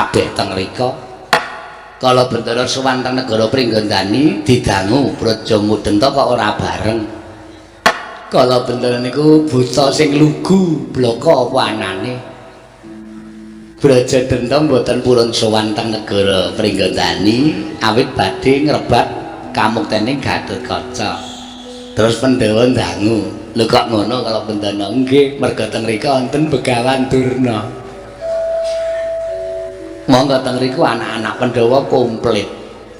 Kabeh teng mriku. Kala Bentara sowan teng negara Pringgondani didangu Braja Mudenta kok ora bareng. Kala Bentara niku buta sing lugu blaka apa anane. Braja Denta mboten purun sowan teng negara Pringgondani awit badhe ngrebat kamuktening Gatotkaca. Terus Pandhawa ndangu, lho kok ngono kala Bentara? Nggih, merga teng mriku wonten Begawan Durna. Monggo teng mriku anak-anak Pandhawa komplit.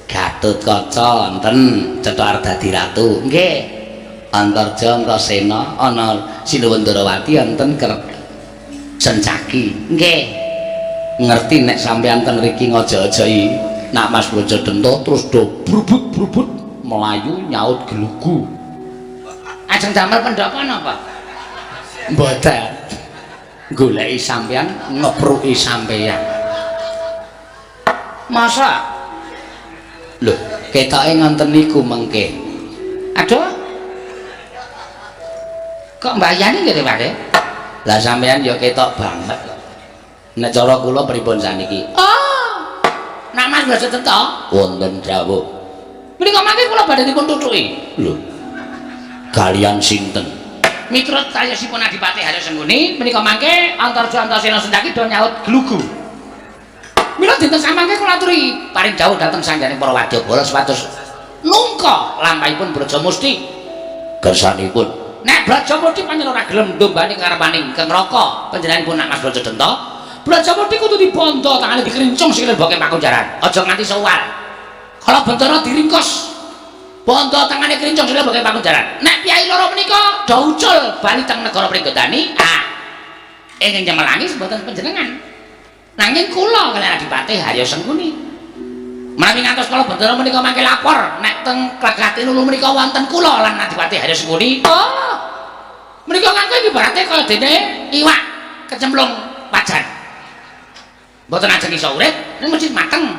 Gatotkaca wonten cetha arep dadi ratu. Nggih. Antarja Antasena ana Sinuwun Ndrawati wonten Sencaki. Nggih. Ngerti nek sampeyan teng mriki ngaja-ajahi nak Mas Braja Denta terus do brubut-brubut mlayu nyaut gelugu. Ajeng damel pendhapa napa? Mboten. Goleki sampeyan ngepruki sampeyan. Masa? Lho, ketoke ngoten niku mengke. Aduh. Kok mbayani nggih, Pak? Lah sampeyan ya ketok banget kok. Nek cara kula pripun saniki? Oh. Nak Mas Braja Denta wonten dawuh. Menika mangke kula badhe dipun tutuki. Lho. Kalian sinten? Miturut tayosipun Adipati Harya Sengkuni menika mangke Antarja Antasena Sencaki do nyaut glugu. Mila dinten samangke kula aturi paring dawuh dhateng sangganing para wadyabala supados nungka lampahipun Braja Musti. Kersanipun nek Braja Musti pancen ora gelem ndombani karepaning ingkang neraka panjenenganipun nak Mas Braja Denta, Braja Musti kudu dibondo tangane dikrincung sikile boke pakunjaran. Aja nganti sewal. Kala Bentara diringkus bondo tangane krincung sikile boke pakunjaran. Nek piyai loro menika do ucul bali teng negara Pringgondani, ah ingkang nyemelangi mboten panjenengan. Nanging kula kaliyan Adipati Harya Sengkuni. Menawi ngantos kala Bentara menika mangke lapor nek teng Glagah Tinulu menika wonten kula lan Adipati Harya Sengkuni. Oh. Menika nganggo ibarate kaya dene iwak kecemplung wajan. Mboten ajeng iso urip, ning mesti mateng.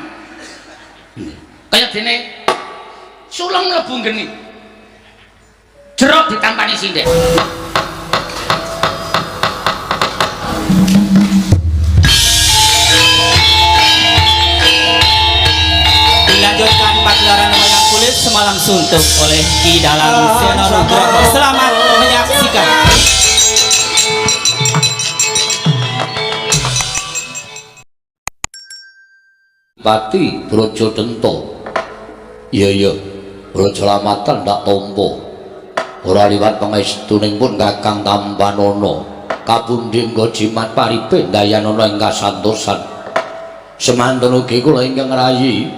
Kaya dene sulung mlebu geni. Jeruk ditampani sindhen. Dilanjutkan pagelaran wayang kulit semalam suntuk oleh Ki Dalang Seno Nugroho. Selamat menyaksikan. Pati Braja Denta. Iya iya, Braja lamatan ndak tampa. Ora liwat pangestuning pun Kakang Tampanana. Kapundi nggo jimat paripe ndayanana ing kasantosan. Semanten ugi kula ingkang rayi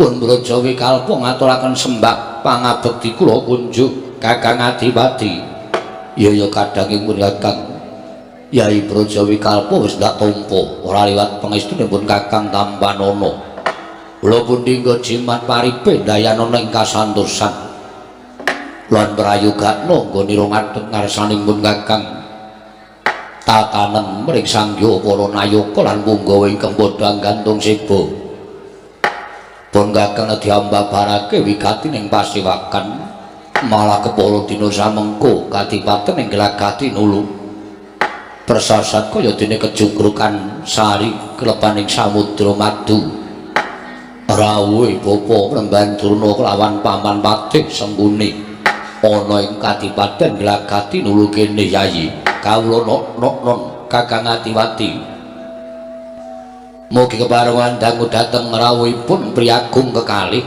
pun Braja Wikalpa ngaturaken sembah pangabekti kula kunjuk Kakang Adipati. Iya iya kadanging pun Kakang Yai Braja Wikalpa wis ndak tampa, ora liwat pangestuning pun Kakang Tampanana. Kula pundi nggo jimat paripe ndayanana ing kasantosan. Lan prayogakna nggonira ngadhep ngarsaning pun Kakang. Tatanen mring sangya para nayaka lan punggawa ingkang padha nggantung seba. Pun Kakang diambabarake wigati ning pasewakan malah kepala dina samengko kadipaten ing Glagah Tinulu. Persasat kaya dene kejungkrukan sari klepaning samudra madu. Rawuhe bapa Mremban Durna kelawan paman Patih Sengkuni ana ing kadipaten Glagah Tinulu kene Yayi. Kawula nok-non Kakang Adiwati. Mugi keparengan dangu dhateng rawuhipun priyagung kekalih.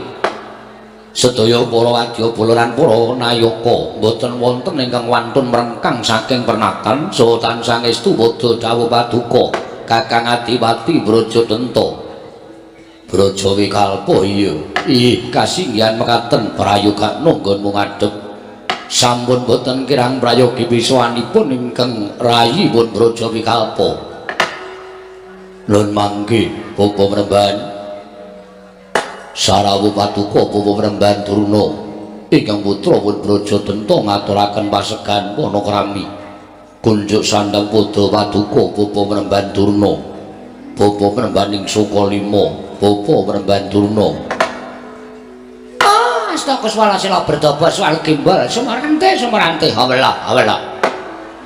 Sedaya para wadyabala lan para nayaka mboten wonten ingkang wantun mrengkang saking pernatan saha tansah ngestu padha dawuh paduka Kakang Adipati Braja Denta. Braja Wikalpa iya. Ih kasinggihan mekaten prayogakna nggonmu ngadhep. Sampun boten kirang prayogi pisowanipun ingkang rayi pun Braja Wikalpa. Lun mangke bapa Mremban. Sarawuh paduka bapa Mremban Durna ingkang putra pun Braja Denta ngaturaken pasegan panakrami. Kunjuk sandang padha paduka bapa Mremban Durna. Bapa Mremban ing Sukalima, bapa Mremban Durna. Ah, astaka swala sila bertoba swal gimbal sumarante sumarante hawela hawela.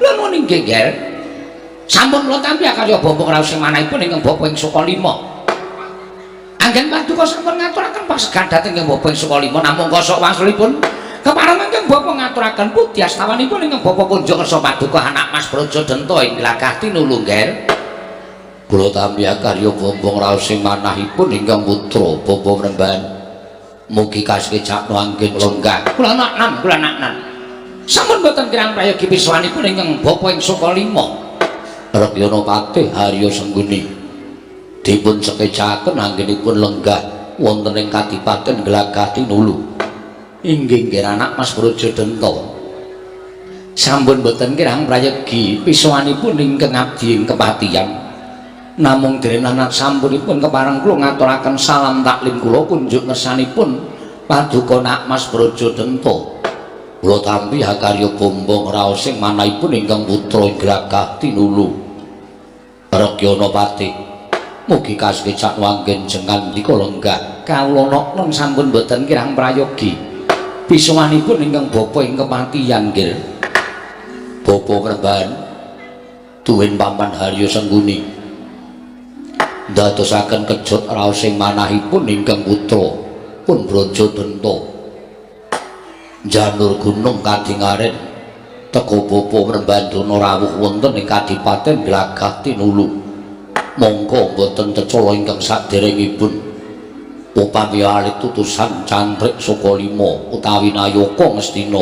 Lha muni nggih, Ger. Sampun kula tampi akarya bapa kraos sing manahipun ingkang bapa ing Sukalima. Anggen paduka sampun ngaturaken pasegan dhateng ingkang Bapa ing Sukalima namung kosok wangsulipun kepareng ingkang Bapa ngaturaken pudhi astawanipun ingkang Bapa kunjuk kersa paduka anak Mas Braja Denta ing glagah tinulu ngger. Kula tampi karya bombong raos ing manahipun ingkang putra Bapa Mrembahan. Mugi kasekecakno anggen lenggah. Kula naknan, kula naknan. Sampun boten kirang prayogi pisuwanipun ingkang Bapa ing Sukalima. Rekyana Patih Harya Sengguni dipun sekecaken anggenipun lenggah wonten ing Kadipaten Glagah Tinulu. Inggih nggih anak Mas Braja Denta. Sampun boten kirang prayogi pisuwanipun ingkang abdi ing kepatihan. Namung dene anak sampunipun kepareng kula ngaturaken salam taklim kula kunjuk ngersanipun paduka nak Mas Braja Denta. Kula tampi hakarya bombong raos ing manahipun ingkang putra ing Glagah Tinulu. Rekyana Patih mugi kasekecak wanggen jengandika lenggah. Kawula noknon sampun boten kirang prayogi pisuwanipun ingkang bapa ing kepatihan nggih. Bapa Mrembahan tuwin paman Harya Sengguni ndadosaken kejut raos ing manahipun ingkang putra pun Braja Denta. Janur gunung kadingaren teka bapa Mrembahan Durna rawuh wonten ing Kadipaten Glagah Tinulu. Mongko boten tecala ingkang saderengipun upami alit tutusan cantrik Sukalima utawi Nayaka Ngastina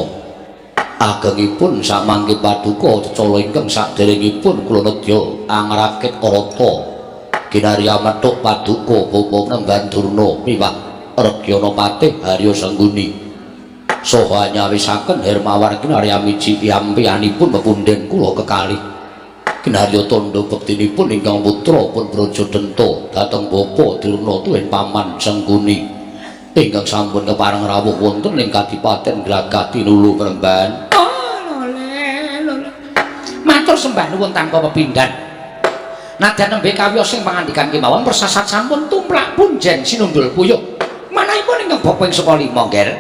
agengipun samangke paduka tecala ingkang saderengipun kula nedya angrakit rata kinarya methuk paduka bapa Mrembahan Durna miwah Rekyana Patih Harya Sengguni saha nyawisaken Hermawar kinarya miji piyampiyanipun pepundhen kula kekalih kinarya tandha bektinipun ingkang putra pun Braja Denta dhateng Bapa Durna tuwin paman Sengguni ingkang sampun kepareng rawuh wonten ing Kadipaten Glagah Tinulu Mrembahan. Oh, lole, lole. Matur sembah nuwun tanpa pepindhan. Nadyan nembe kawiyos ing pangandikan kemawon persasat sampun tumplak punjen sinundul puyuh. Manahipun ingkang Bapa ing Sukalima nggih.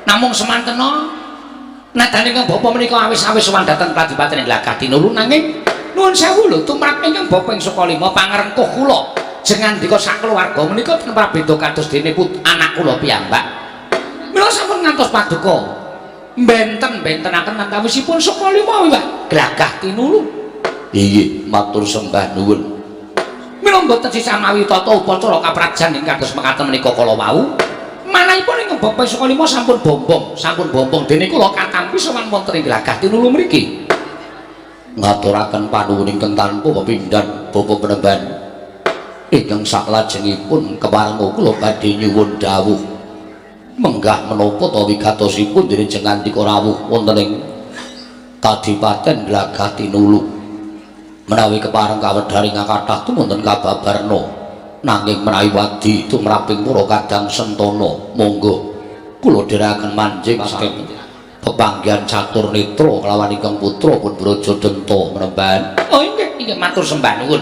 Namung semantena nadyan ingkang Bapa menika awis-awis sowan dhateng Kadipaten Glagah Tinulu nanging nuwun sewu lho tumrap ingkang Bapa ing Sukalima pangrengkuh kula jengandika sakeluarga menika ten prabeda kados dene put anak kula piyambak. Mila sampun ngantos paduka benten-bentenaken antawisipun Sukalima wiwah Glagah Tinulu. Inggih, matur sembah nuwun. Mila mboten sisah mawi tata upacara kaprajan ing kados mekaten menika kala wau. Manahipun ingkang Bapa Sukalima sampun bombong, sampun bombong dene kula katampi sowan wonten ing Glagah Tinulu mriki. Ngaturaken panuwun ingkang tanpa pepindhan Bapa Mrembahan. Ingkang saklajengipun kepareng kula badhe nyuwun dawuh. Menggah menapa ta wigatosipun dene jengandika rawuh wonten ing Kadipaten Glagah Tinulu. Menawi kepareng kawedharing kathah tumunten kababarna nanging menawi wadi tumraping para kadang sentana monggo kula dherekaken manjing saking pepanggihan catur netra kelawan ingkang putra pun Braja Denta Mrembahan. Oh inggih, inggih matur sembah nuwun.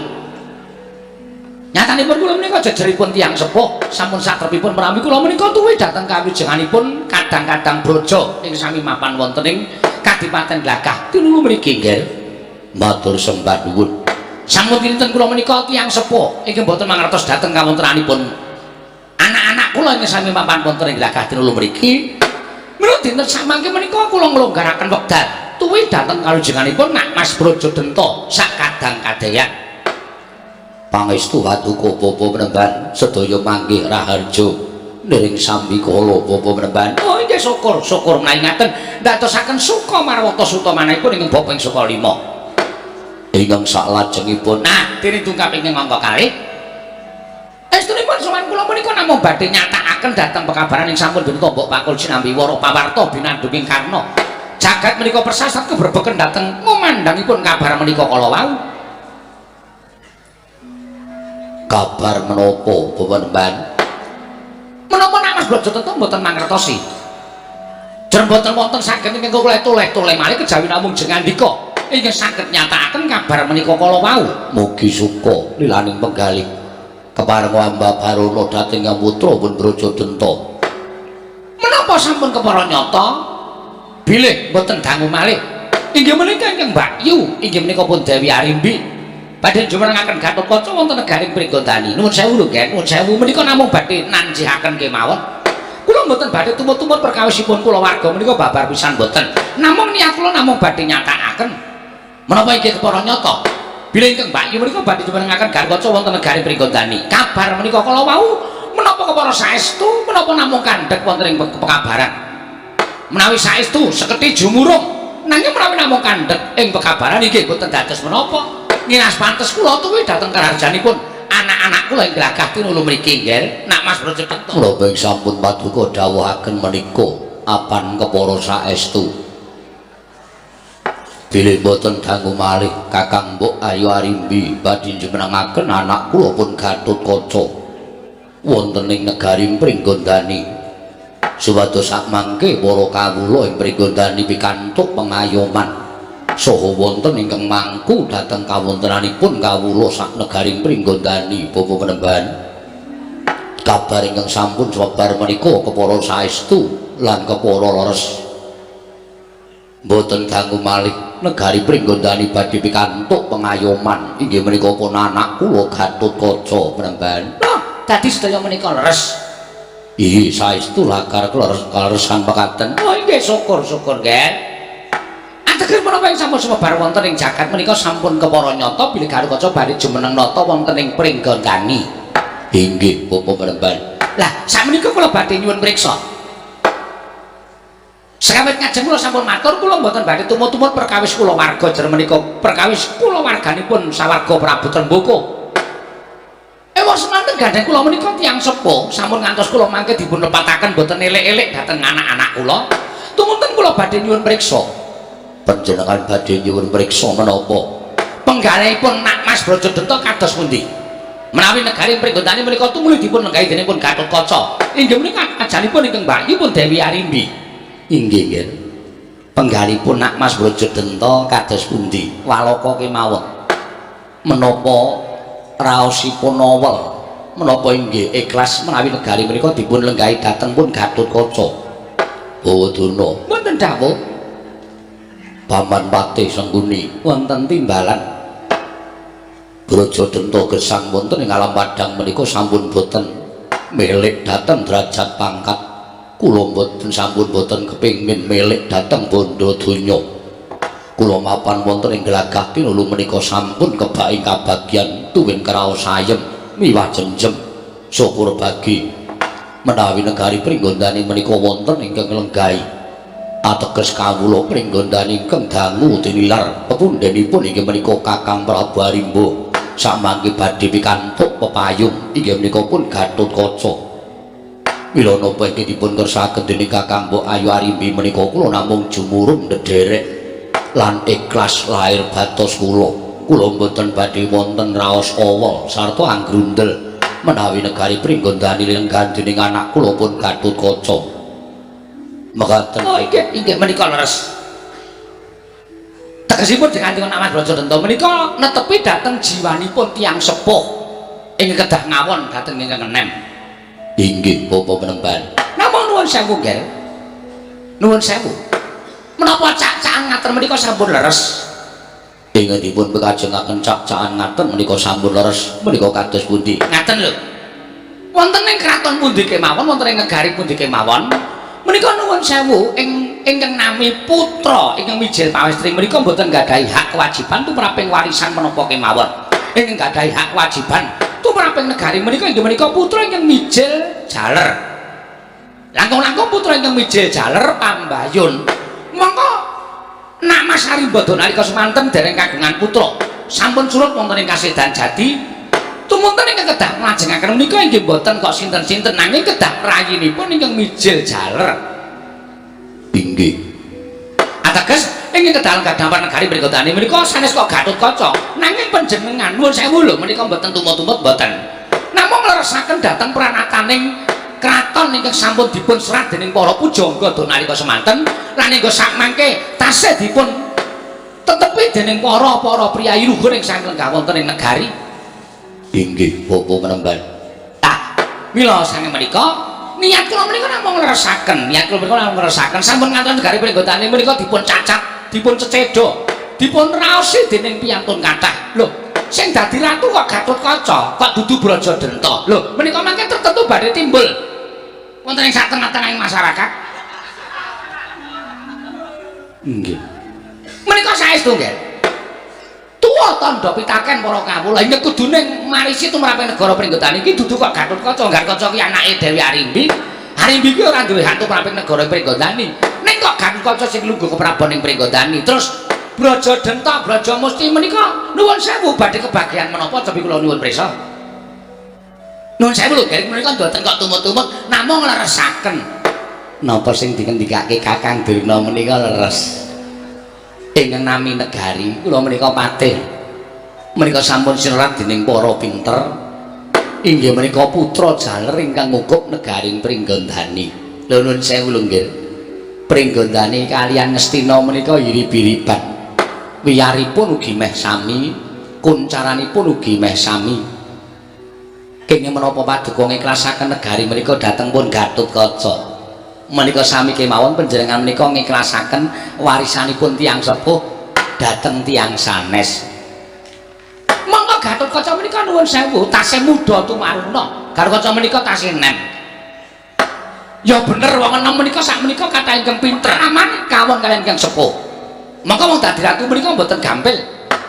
Nyatanipun kula menika jejeripun tiyang sepuh sampun satrepipun menawi kula menika tuwi dhateng kawijenganipun kadang-kadang braja ing sami mapan wonten ing Kadipaten Glagah Tinulu mriki nggih. Matur sembah nuwun. Sampun dinten kula menika tiyang sepuh ingkang boten mangertos dhateng kawontenanipun anak-anak kula ingkang sami mapan wonten ing Glagah Tinulu mriki. Mila dinten samangke menika kula nglonggaraken wekdal tuwi dhateng kalujenganipun Nak Mas Braja Denta sak kadang kadeyan. Pangestu paduka Bapa Mrembahan sedaya manggih raharja niring sambikala Bapa Mrembahan. Oh inggih syukur, syukur menawi ngaten ndadosaken suka marwata suta manahipun ingkang Bapa ing Sukalima. Ingkang saklajengipun nah dene tungkap ingkang angka kalih estunipun sowan kula menika namung badhe nyatakaken dhateng pekabaran ing sampun dene tombok pakul sinambi wara pawarta binandunging karna jagat menika persasat kebrebeken dhateng ngumandhangipun kabar menika kala wau. Kabar menapa Bapak Nemban? Menapa nak Mas Braja tentu mboten mangertosi. Jer mboten wonten saged ingkang kula toleh-toleh malih kejawi namung jengandika ingkang saged nyatakaken kabar menika kala wau. Mugi suka lilaning penggalih kepareng Amba Barana dhateng Yang Putra pun Braja Denta. Menapa sampun kepara nyata? Bilih mboten dangu malih. Inggih menika ingkang Mbakyu, inggih menika pun Dewi Arimbi. Badhe jumenengaken Gatotkaca wonten negaring Pringgondani. Nuwun sewu lho, Gen. Nuwun sewu menika namung badhe nanjihaken kemawon. Kula mboten badhe tumut-tumut perkawisipun kulawarga menika babar pisan mboten. Namung niat kula namung badhe nyatakaken menapa inggih kepara nyata. Bilih ingkang Mbakyu menika badhe jumenengaken Gatotkaca wonten negari Pringgondani. Kabar menika kala wau menapa kepara saestu menapa namung kandhek wonten ing pekabaran. Menawi saestu seketi jumurung, nanging menawi namung kandhek ing pekabaran inggih mboten dados menapa. Nginas pantes kula tuwi dhateng karajanipun anak-anak kula ing glagah tinulu mriki nggih. Nak Mas Brajadenta. Kula ing sampun paduka dawuhaken menika apan kepara saestu. Bilih boten dangu malih Kakang Mbok Ayu Arimbi badhe njumenengaken anak kula pun Gatotkaca wonten ing negari Pringgondani. Supados sakmangke para kawula ing Pringgondani pikantuk pengayoman saha wonten ingkang mangku dhateng kawontenanipun kawula sak negari Pringgondani. Bapak Penemban, kabar ingkang sampun sumebar menika kepara saestu lan kepara leres. Mboten dangu malih negari Pringgondani badhe pikantuk pengayoman inggih menika pun anak kula Gatotkaca. Penemban. Loh, dadi sedaya menika leres. Inggih saestu lakar kaleresan mekaten. Oh inggih syukur-syukur nggih. Ateges menapa ing sampun sumebar wonten ing jagat menika sampun kepara nyata bilih Gatotkaca badhe jumeneng nata wonten ing Pringgondani. Inggih Bapak Penemban. Lah sakmenika kula badhe nyuwun priksa. Sekawit ngajeng kula sampun matur kula mboten badhe tumut-tumut perkawis kula warga jer menika perkawis kula warganipun sawarga Prabu Tremboko. Ewa semanten gandeng kula menika tiyang sepuh sampun ngantos kula mangke dipun lepataken mboten elek-elek dhateng anak-anak kula. Tumunten kula badhe nyuwun priksa. Panjenengan badhe nyuwun priksa menapa? Penggalihipun Nak Mas Brajadenta kados pundi? Menawi negari Pringgondani menika tumuli dipun lenggahi dening pun Gatotkaca. Inggih menika ajanipun ingkang Mbakyu pun Dewi Arimbi. Inggih nggih. Penggalihipun Nak Mas Brajadenta kados pundi? Walaka kemawon. Menapa raosipun awel? Menapa inggih ikhlas menawi negari menika dipun lenggahi dhateng pun Gatotkaca? Bawadana. Wonten dawuh Paman Patih Sengkuni wonten timbalan Brajadenta gesang wonten ing alam padang menika sampun boten milik dhateng derajat pangkat. Kula mboten sampun boten kepingin milik dhateng bondo donya. Kula mapan wonten ing glagah tinulu menika sampun kebak ing kabagyan tuwin kraos ayem miwah jenjem syukur bagi menawi negari Pringgondani menika wonten ingkang lenggahi ateges kawula Pringgondani ingkang dangu tinilar pepundhenipun inggih menika Kakang Prabu Arimba samangke badhe pikantuk pepayung inggih menika pun Gatotkaca. Mila napa ingkang dipun kersakaken dening Kakang Mbok Ayu Arimbi menika kula namung jumurung ndederek lan ikhlas lahir batos kula. Kula mboten badhe wonten raos awal sarta anggrundel menawi negari Pringgondani lenggahan dening anak kula pun Gatotkaca. Mekaten. Oh inggih inggih menika leres. Tegesipun dengan Nak Mas Brajadenta menika netepi dhateng jiwanipun tiyang sepuh ingkang kedah ngawon dhateng ingkang enem. Inggih Bapak Penemban. Namung nuwun sewu nggih. Nuwun sewu. Menapa cak-cakan ngaten menika sampun leres? Ingkang dipun pekajengaken cak-cakan ngaten menika sampun leres menika kados pundi? Ngaten lho. Wonten ing kraton pundi kemawon, wonten ing negari pundi kemawon, menika nuwun sewu ing ingkang nami putra ingkang mijil pawestri menika mboten nggadahi hak kewajiban tumraping warisan menapa kemawon. Ingkang nggadahi hak kewajiban tumraping negari menika inggih menika putra ingkang mijil jaler. Langkung-langkung putra ingkang mijil jaler pambayun. Mongko Nak Mas Arimba nalika semanten dereng kagungan putra, sampun surut wonten ing kasedan jati. Tumunten ingkang kedah nglajengaken menika inggih mboten kok sinten-sinten nanging kedah rayinipun ingkang mijil jaler. Inggih. Ateges ingkang kedah lenggah dhampar negari Pringgondani menika sanes kok Gatotkaca, nanging panjenengan nuwun sewu lho menika mboten tumut-tumut mboten. Namung ngleresaken dhateng pranataning kraton ingkang sampun dipun serat dening para pujangga nalika semanten lan hingga sakmangke tasih dipun tetepi dening para-para priyayi luhur ing sampun lenggah wonten ing negari. Inggih Bapak Penemban. Tah, mila saking menika niat kula menika namung ngleresaken, niat kula menika namung ngleresaken sampun ngantos negari Pringgondani menika dipun cacat, dipun cecedha, dipun raosi dening piyantun kathah. Lho, Sing dadi ratu kok Gatotkaca, kok dudu Brajadenta. Lho, menika mangke tertentu badhe timbul wonten ing satengah-tengahing masyarakat. Nggih. Menika saestu nggih. Tuwa tandha pitaken para kawula ing kudune marisi tumraping negara Pringgondani iki dudu kok Gatotkaca. Gatotkaca ki anake Dewi Arimbi. Arimbi ki ora duwe hak tumraping negara Pringgondani. Ning kok Gatotkaca sing lungguh keprabon ing Pringgondani. Terus Brajadenta, Brajamusti menika nuwun sewu badhe kebagian menapa cobi kula nyuwun prisa. Nuwun sewu lho, nggih menika mboten kok tumut-tumut namung ngleresaken. Napa sing dingendikake Kakang Durna menika leres. Ingkang nami negari kula menika patih. Menika sampun sinerat dening para pinter. Inggih menika putra jaler ingkang ngukup negari Pringgondani. Lho nuwun sewu lho nggih. Pringgondani kaliyan Ngastina menika irib-iriban. Wiyaripun ugi meh sami, kuncaranipun ugi meh sami. Kenging menapa paduka ngiklasaken negari menika dhateng pun Gatotkaca. Menika sami kemawon panjenengan menika ngiklasaken warisanipun tiyang sepuh dhateng tiyang sanes. Monggo Gatotkaca menika nuwun sewu tasih muda tumaruna. Gatotkaca menika tasih nem. Ya bener wong enem menika sak menika kathah ingkang pinter aman kawon kaliyan ingkang sepuh. Monggo wong dadi ratu menika mboten gampil.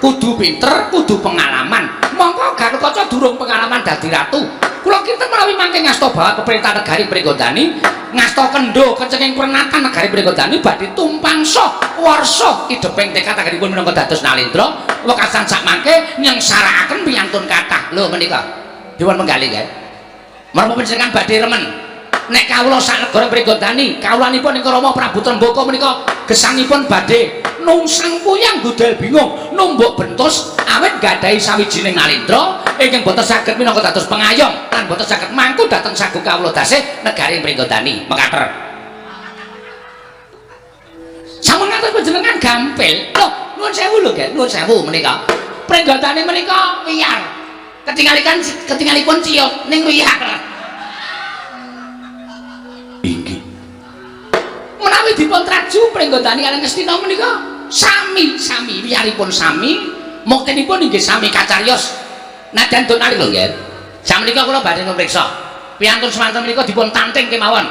Kudu pinter, kudu pengalaman. Monggo Gatotkaca durung pengalaman dadi ratu. Kula kinten menawi mangke ngasta bawat pemerintah negari Pringgondani, ngasta kendho kencenging prenatan negari Pringgondani badhe tumpang sah warsa ideping tekad anggenipun minangka dados nalendra, wekasan sak mangke nyengsarakaken piyantun kathah. Lho menika dipun menggalih nggih. Menapa panjenengan badhe remen? Nek kawula sak negara Pringgondani, kawulanipun ing Rama Prabu Trembaka menika gesangipun badhe nungsang puyang gudel bingung numbuk bentus awit gadahi sawijining nalendra ingkang boten saged minangka dados pengayom lan boten saged mangku dhateng sagu kawula dasih negari Pringgondani. Mekater. Sampun ngantos panjenengan gampil. Lho, nuwun sewu lho, nggih, nuwun sewu menika. Pringgondani menika wiyar. Ketinggalikan ketingalipun ciut ning wiyar. Inggih. Menawi dipun traju Pringgondani kaliyan Ngastina menika sami-sami wiyaripun sami, muktinipun inggih sami kacariyos. Nadyan tun nalika lho nggih. Sakmenika kula badhe mriksa. Piyantun semanten menika dipun tanting kemawon.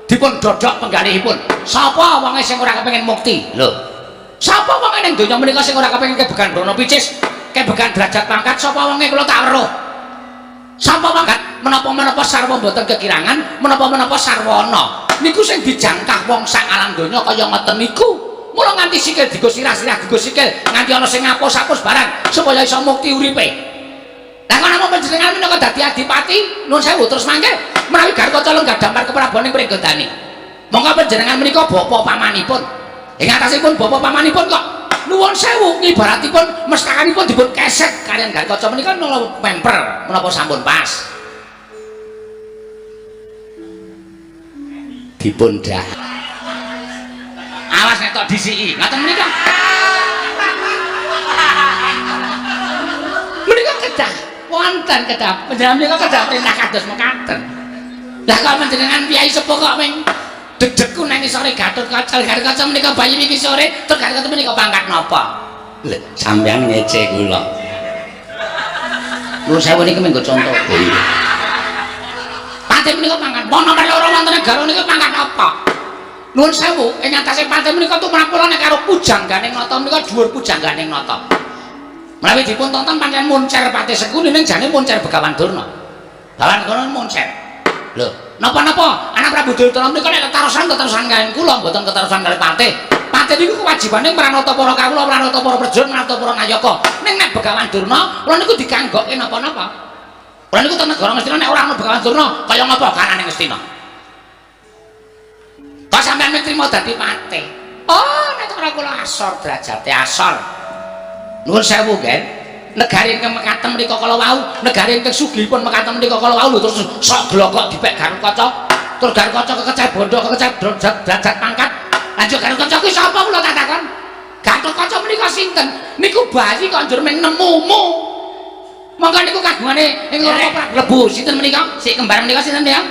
Dipun dodhok penggalihipun. Sapa wonge sing ora kepengin mukti? Lho. Sapa wonge ning donya menika sing ora kepengin kebegan brana picis, kebegan derajat pangkat, sapa wonge kula tak weruh. Sapa pangkat menapa-menapa sarwa mboten kekirangan, menapa-menapa sarwana. Niku sing dijangkah wong sak alam donya kaya ngoten niku. Mula nganti sikil digo sirah, sirah digo sikil, nganti ana sing ngapus-apus barang supaya iso mukti uripe. Lah kok namung panjenengan minangka dadi adipati, nuwun sewu terus mangke menawi Gatotkaca lenggah damar keprabon ing Pringgondani. Monggo panjenengan menika bapa pamanipun. Ing atasipun bapa pamanipun kok nuwun sewu ngibaratipun mestakanipun dipun keset kaliyan Gatotkaca menika napa memper menapa sampun pas. Dipun dah. Awas nek tok disiki. Ngoten menika. Menika kedah wonten kedah panjenengan menika kedah perintah kados mekaten. Lah kok panjenengan piyai sepuh kok ming dedekku nang ngisore Gatotkaca, Gatotkaca menika bayi iki sore, terus Gatotkaca menika pangkat napa? Lho, sampean ngece kula. Nuwun sewu niki menggo contoh. Patih menika pangkat nomor loro wonten negara niku pangkat apa? Nuwun sewu, ing atase patih menika tumrap kula nek karo pujangganing nata menika dhuwur pujangganing nata. Menawi dipun tonton pancen moncer patih Sekuni ning jane moncer Begawan Durna. Bawan kono moncer. Lho, napa-napa anak Prabu Duryudana menika nek ketarosan ketarosan kaliyan kula mboten ketarosan kali patih. Patih niku kewajibane pranata para kawula, pranata para prajurit, pranata para nayaka. Ning nek Begawan Durna, kula niku dikanggokke napa-napa. Kula niku teng negara Ngastina nek ora ana Begawan Durna, kaya ngapa kanane Ngastina? Kok sampean trimo dadi patih? Oh, nek ora kula asor derajate asor. Nuwun sewu, nggih. Negari ingkang mekaten menika kala wau, negari ingkang sugihipun mekaten menika kala wau lho terus sok glokok dipek Gatotkaca. Terus Gatotkaca kekeceh bondo, kekeceh derajat pangkat. Lanjut Gatotkaca kuwi sapa kula tak takon? Gatotkaca menika sinten? Niku bayi kok njur ming nemumu. Monggo niku kagungane ing Rama Prabu sinten menika? Sik kembar menika sinten ya?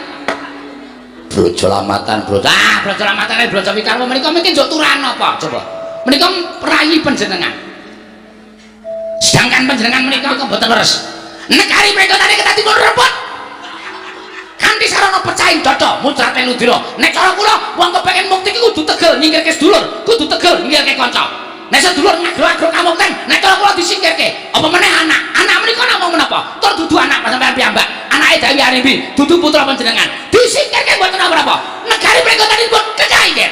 Brajalamatan, Braja. Ah, Brajalamatane Braja Wikarma menika mungkin njuk turan apa? Coba. Menika prayi panjenengan. Sedangkan panjenengan menika kok mboten leres. Negari Pringgondani kedah dipun rebut. Kanthi sarana pecahing dada mucrate ludira. Nek cara kula wong kepengin mukti iki kudu tegel nyingkirke sedulur, kudu tegel nyingkirke kanca. Nek sedulur ngagro-agro kamukten, nek cara kula disingkirke. Apa meneh anak? Anak menika namung menapa? Tur dudu anak sampean piyambak. Anake Dewi Arimbi, dudu putra panjenengan. Disingkirke mboten napa-napa. Negari Pringgondani pun kekah iki.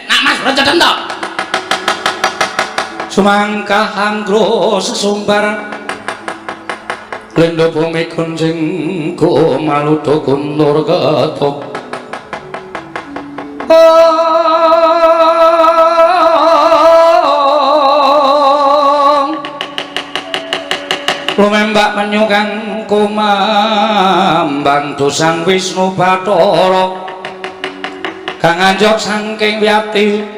Nak Mas Brajadenta. Sumangkah anggro sesumbar lendo bumi kuncing kumaludo kundur ketuk lumembak menyukang kumambang dosang Wisnu Bathara kang anjok saking wiyati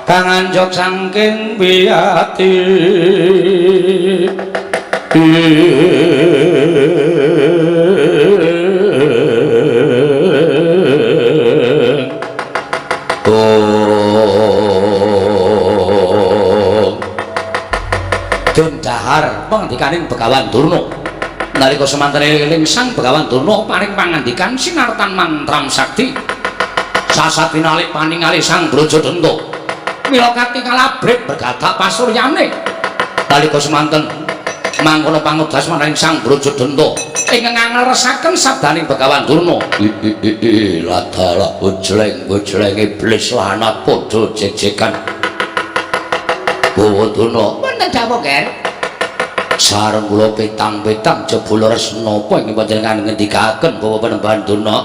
kang anjok saking wiyati Den dahar pangandikaning Begawan Durna. Nalika semanten eling Sang Begawan Durna paring pangandikan sinartan mantram sakti. Sasat tinalik paningali Sang Brajadenta. Mila katingal abrit bergadak pasuryane. Nalika semanten mangkono pangudas marang Sang Brajadenta ingkang ngaleresaken sabdaning Begawan Durna. Ladalah bojleng-bojleng iblis lanat padha jegjegan. Bawa Durna Wonten dawuh, Ger. Sareng kula petang-petang jebul leres napa ing panjenengan ngendikaken bawa Panembahan Durna.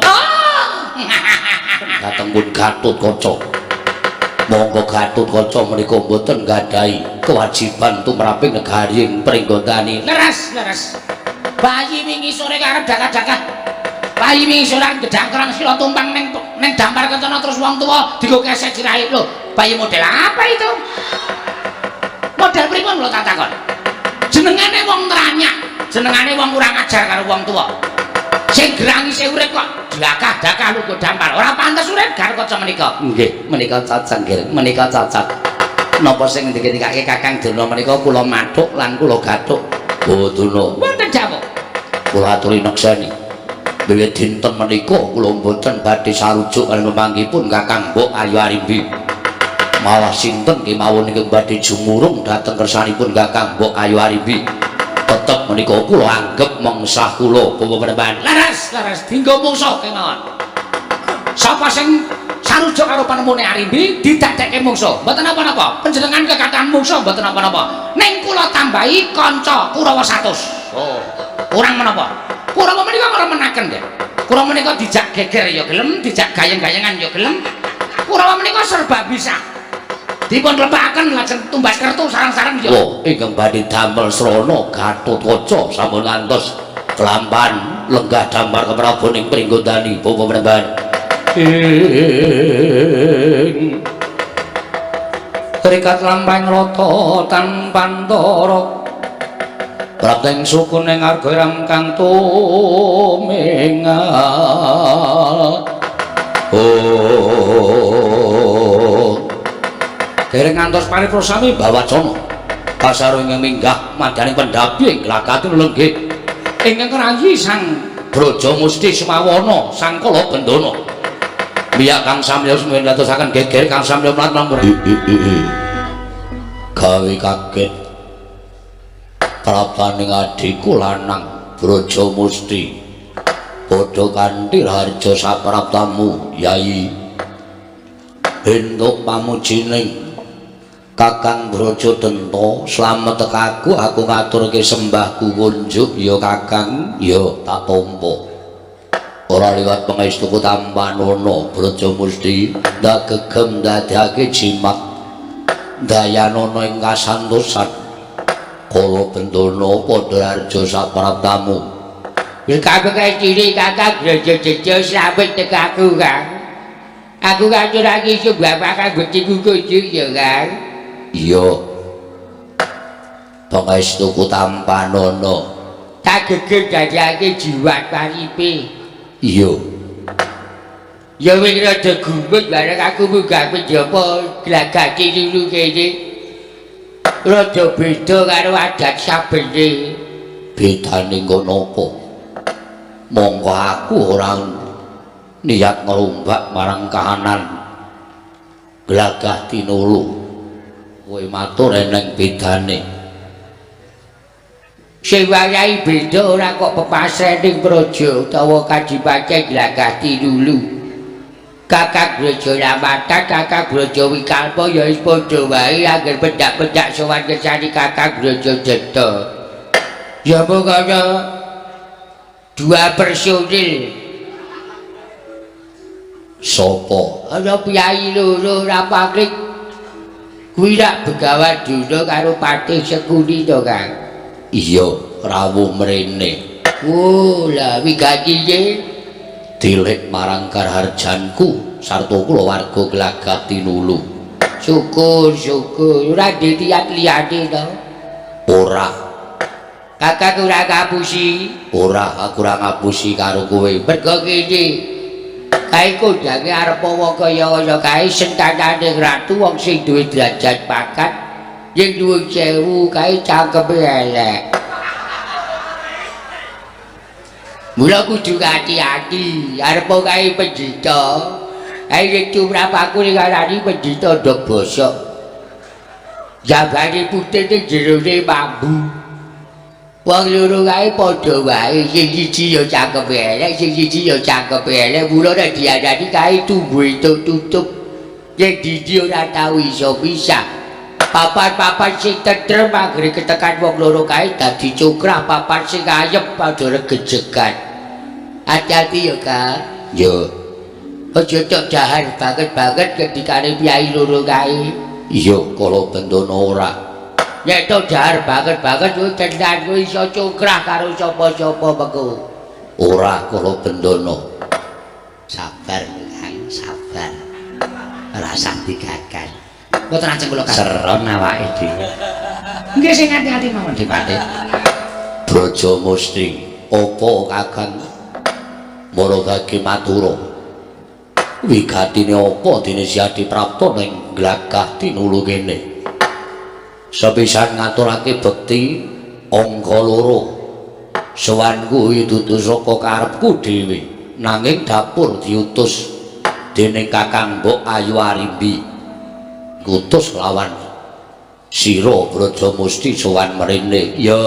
Dhateng pun Gatotkaca. Monggo Gatotkaca menika mboten nggadahi kewajiban tumraping negari ing Pringgondani. Leres, leres. Bayi wingi sore karep dakah-dakah. Bayi wingi sore gedang kerang sila tumpang ning ning dampar kencana terus wong tuwa digo kesek sirahe. Lho, bayi model apa itu? Model pripun lho tak takon? Jenengane wong nranyak, jenengane wong kurang ajar karo wong tuwa. Sing gerang isih urip kok dakah-dakah lugu dampar. Ora pantes urip Gatotkaca menika. Nggih, menika cacah nggih, menika cacat. Napa sing ngendikake Kakang Durna menika kula mathuk lan kula gathuk. Oh Durna, Wonten dawuh. Kula aturi nekseni. Wiwit dinten menika kula mboten badhe sarujuk kaliyan pemanggihipun Kakang Mbok Ayu Arimbi. Malah sinten kemawon ingkang badhe jumurung dhateng kersanipun Kakang Mbok Ayu Arimbi. Tetep menika kula anggep mengsah kula Bapak Panembahan. Leres, leres dinggo mungsuh kemawon. Sapa sing sarujuk karo panemune Arimbi didadekke mungsuh. Mboten napa-napa. Panjenengan kekatahan mungsuh mboten napa-napa. Ning kula tambahi kanca Kurawa 100. Oh, kurang menapa? Kurawa menika ngremenaken nggih. Kurawa menika dijak geger ya gelem, dijak gayeng-gayengan ya gelem. Kurawa menika serba bisa. Dipun lepakaken lajeng tumbas kertu sareng-sareng ya. Oh, ingkang badhe damel srana Gatotkaca sampun ngantos kelampahan lenggah damar keprabon ing Pringgondani Bapak Panembahan. Ing Rikat lampahing rata tanpantara prapting sukune ngarga ram kang tumingal. Oh. Dereng ngantos pariprosami bawacana kasaro ingkang minggah madyaning pendhapi ing glagati lenggih ingkang ngrayi Sang Braja Musti Semawana Sang Kala Bendana. Miyak kang samya suminatosaken geger kang samya mlat mlampur. Gawe kaget praptaning adhiku lanang Braja Musti padha kanthi raharja sapraptamu Yai. Entuk pamujining Kakang Brajadenta slamet tekaku aku ngaturke sembahku kunjuk ya Kakang ya tak tampa. Ora liwat pangestuku tampanana Braja Musti ndak gegem ndadekake jimat dayanana ing kasantosan Kala Bendana padha harja sapraptamu. Wis kabeh cilik Kakang Brajadenta slamet tekaku Kang. Aku ngaturake sembah Kakang bektiku kunjuk ya Kang. Iya. Pangestuku tampanana. Tak geger dadekake jiwat paripe. Iya. Ya wis rada gumun bareng aku munggah penjapa Glagah Tinulu kene. Rada beda karo adat sabene. Bedane nggo napa? Monggo aku ora niat ngerombak marang kahanan Glagah Tinulu. Kowe matur eneng bedane. Sing wayahe beda ora kok pepasrening praja utawa kadipaten Glagah Tinulu. Kakang Braja Lamatan, Kakang Braja Wikalpa ya wis padha wae angger pendak-pendak sowan kersane Kakang Braja Denta. Ya mung ana dua personil. Sopo? Ana piyai loro ora pamrih. Kuwi rak Begawan Duna karo Patih Sekuni to, Kang? Iya, rawuh mrene. Oh, lah wigatine dilik marang karharjanku sarta kulawarga Glagah Tinulu. Syukur, syukur. Ora ditiat liyane to? Ora. Kakang ora ngapusi? Ora, aku ora ngapusi karo kowe. Mergo ngene. Kae kondange arep wong kaya ngono kae sentanane ratu wong sing duwe derajat pangkat yen dhuwur 1000 kae cangkeme elek. Mula kudu ati-ati, arep kae pendhita. Kae yen tumrap aku ning ngarani pendhita ndok bosok. Jabane putih ning jerone mambu. Wong loro kae padha wae, sing siji ya cangkeme elek, sing siji ya cangkeme elek. Mula nek diarani kae tumbuh entuk tutup. Yen dindi ora tau iso pisah. Papan-papan sing tentrem anggere ketekan wong loro kae dadi cukrah, papan sing ayem padha regejegan. Ati-ati ya, Kang. Ya. Aja tok dahar banget-banget ketikane piyai loro kae. Iya, kala bendana ora. Nek tok dahar banget-banget kuwi tenan kuwi iso cukrah karo sapa-sapa mengko. Ora kala bendana. Sabar, Kang, sabar. Ora usah digagal. Mboten ajeng kula seron awake dhewe. Nggih sing ati-ati mawon Dipate. Braja Musti, apa Kakang Maragage matura? Wigatine apa dene Siadi prapta ning Glagah Tinulu kene? Sepisan ngaturake bekti angka loro. Sowan kuwi dudu saka karepku dhewe, nanging dapur diutus dening Kakang Mbok Ayu Arimbi. Ngutus lawan sira Braja Musti sowan mrene. Ya,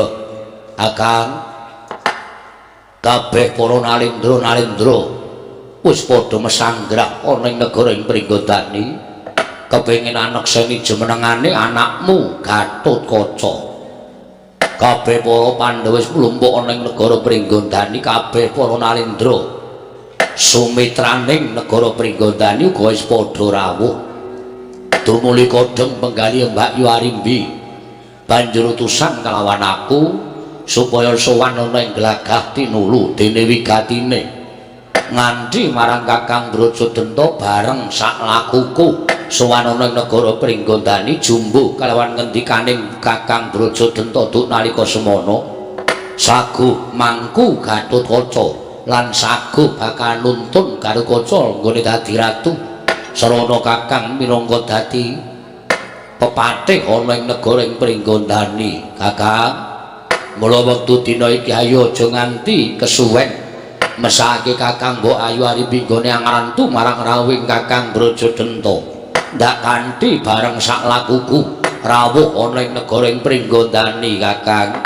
Kakang. Kabeh para nalendra-nalendra wis padha mesanggrah ana ing negara ing Pringgondani, kepengin anekseni jumenengane anakmu Gatotkaca. Kabeh para Pandhawa wis mlumpuk ana ing negara Pringgondani, kabeh para nalendra sumitraning negara Pringgondani uga wis padha rawuh. Tumuli kodheng penggalih Mbak Yu Arimbi banjur utusan kalawan aku supaya sowan ana ing Glagah Tinulu dene wigatine nganti marang Kakang Braja Denta bareng sak lakuku sowan ana ing negara Pringgondani jumbuh kalawan ngendikaning Kakang Braja Denta duk nalika semana saguh mangku Gatotkaca lan saguh bakal nuntun Gatotkaca nggone dadi ratu sarana Kakang minangka dadi pepatih ana ing negara ing Pringgondani. Kakang, mula wektu dina iki ayo aja nganti kesuwen mesake Kakang Mbok Ayu Arimbi nggone angrantu marang rawuhing Kakang Braja Denta. Ndak kanthi bareng sak lakuku rawuh ana ing negara ing Pringgondani. Kakang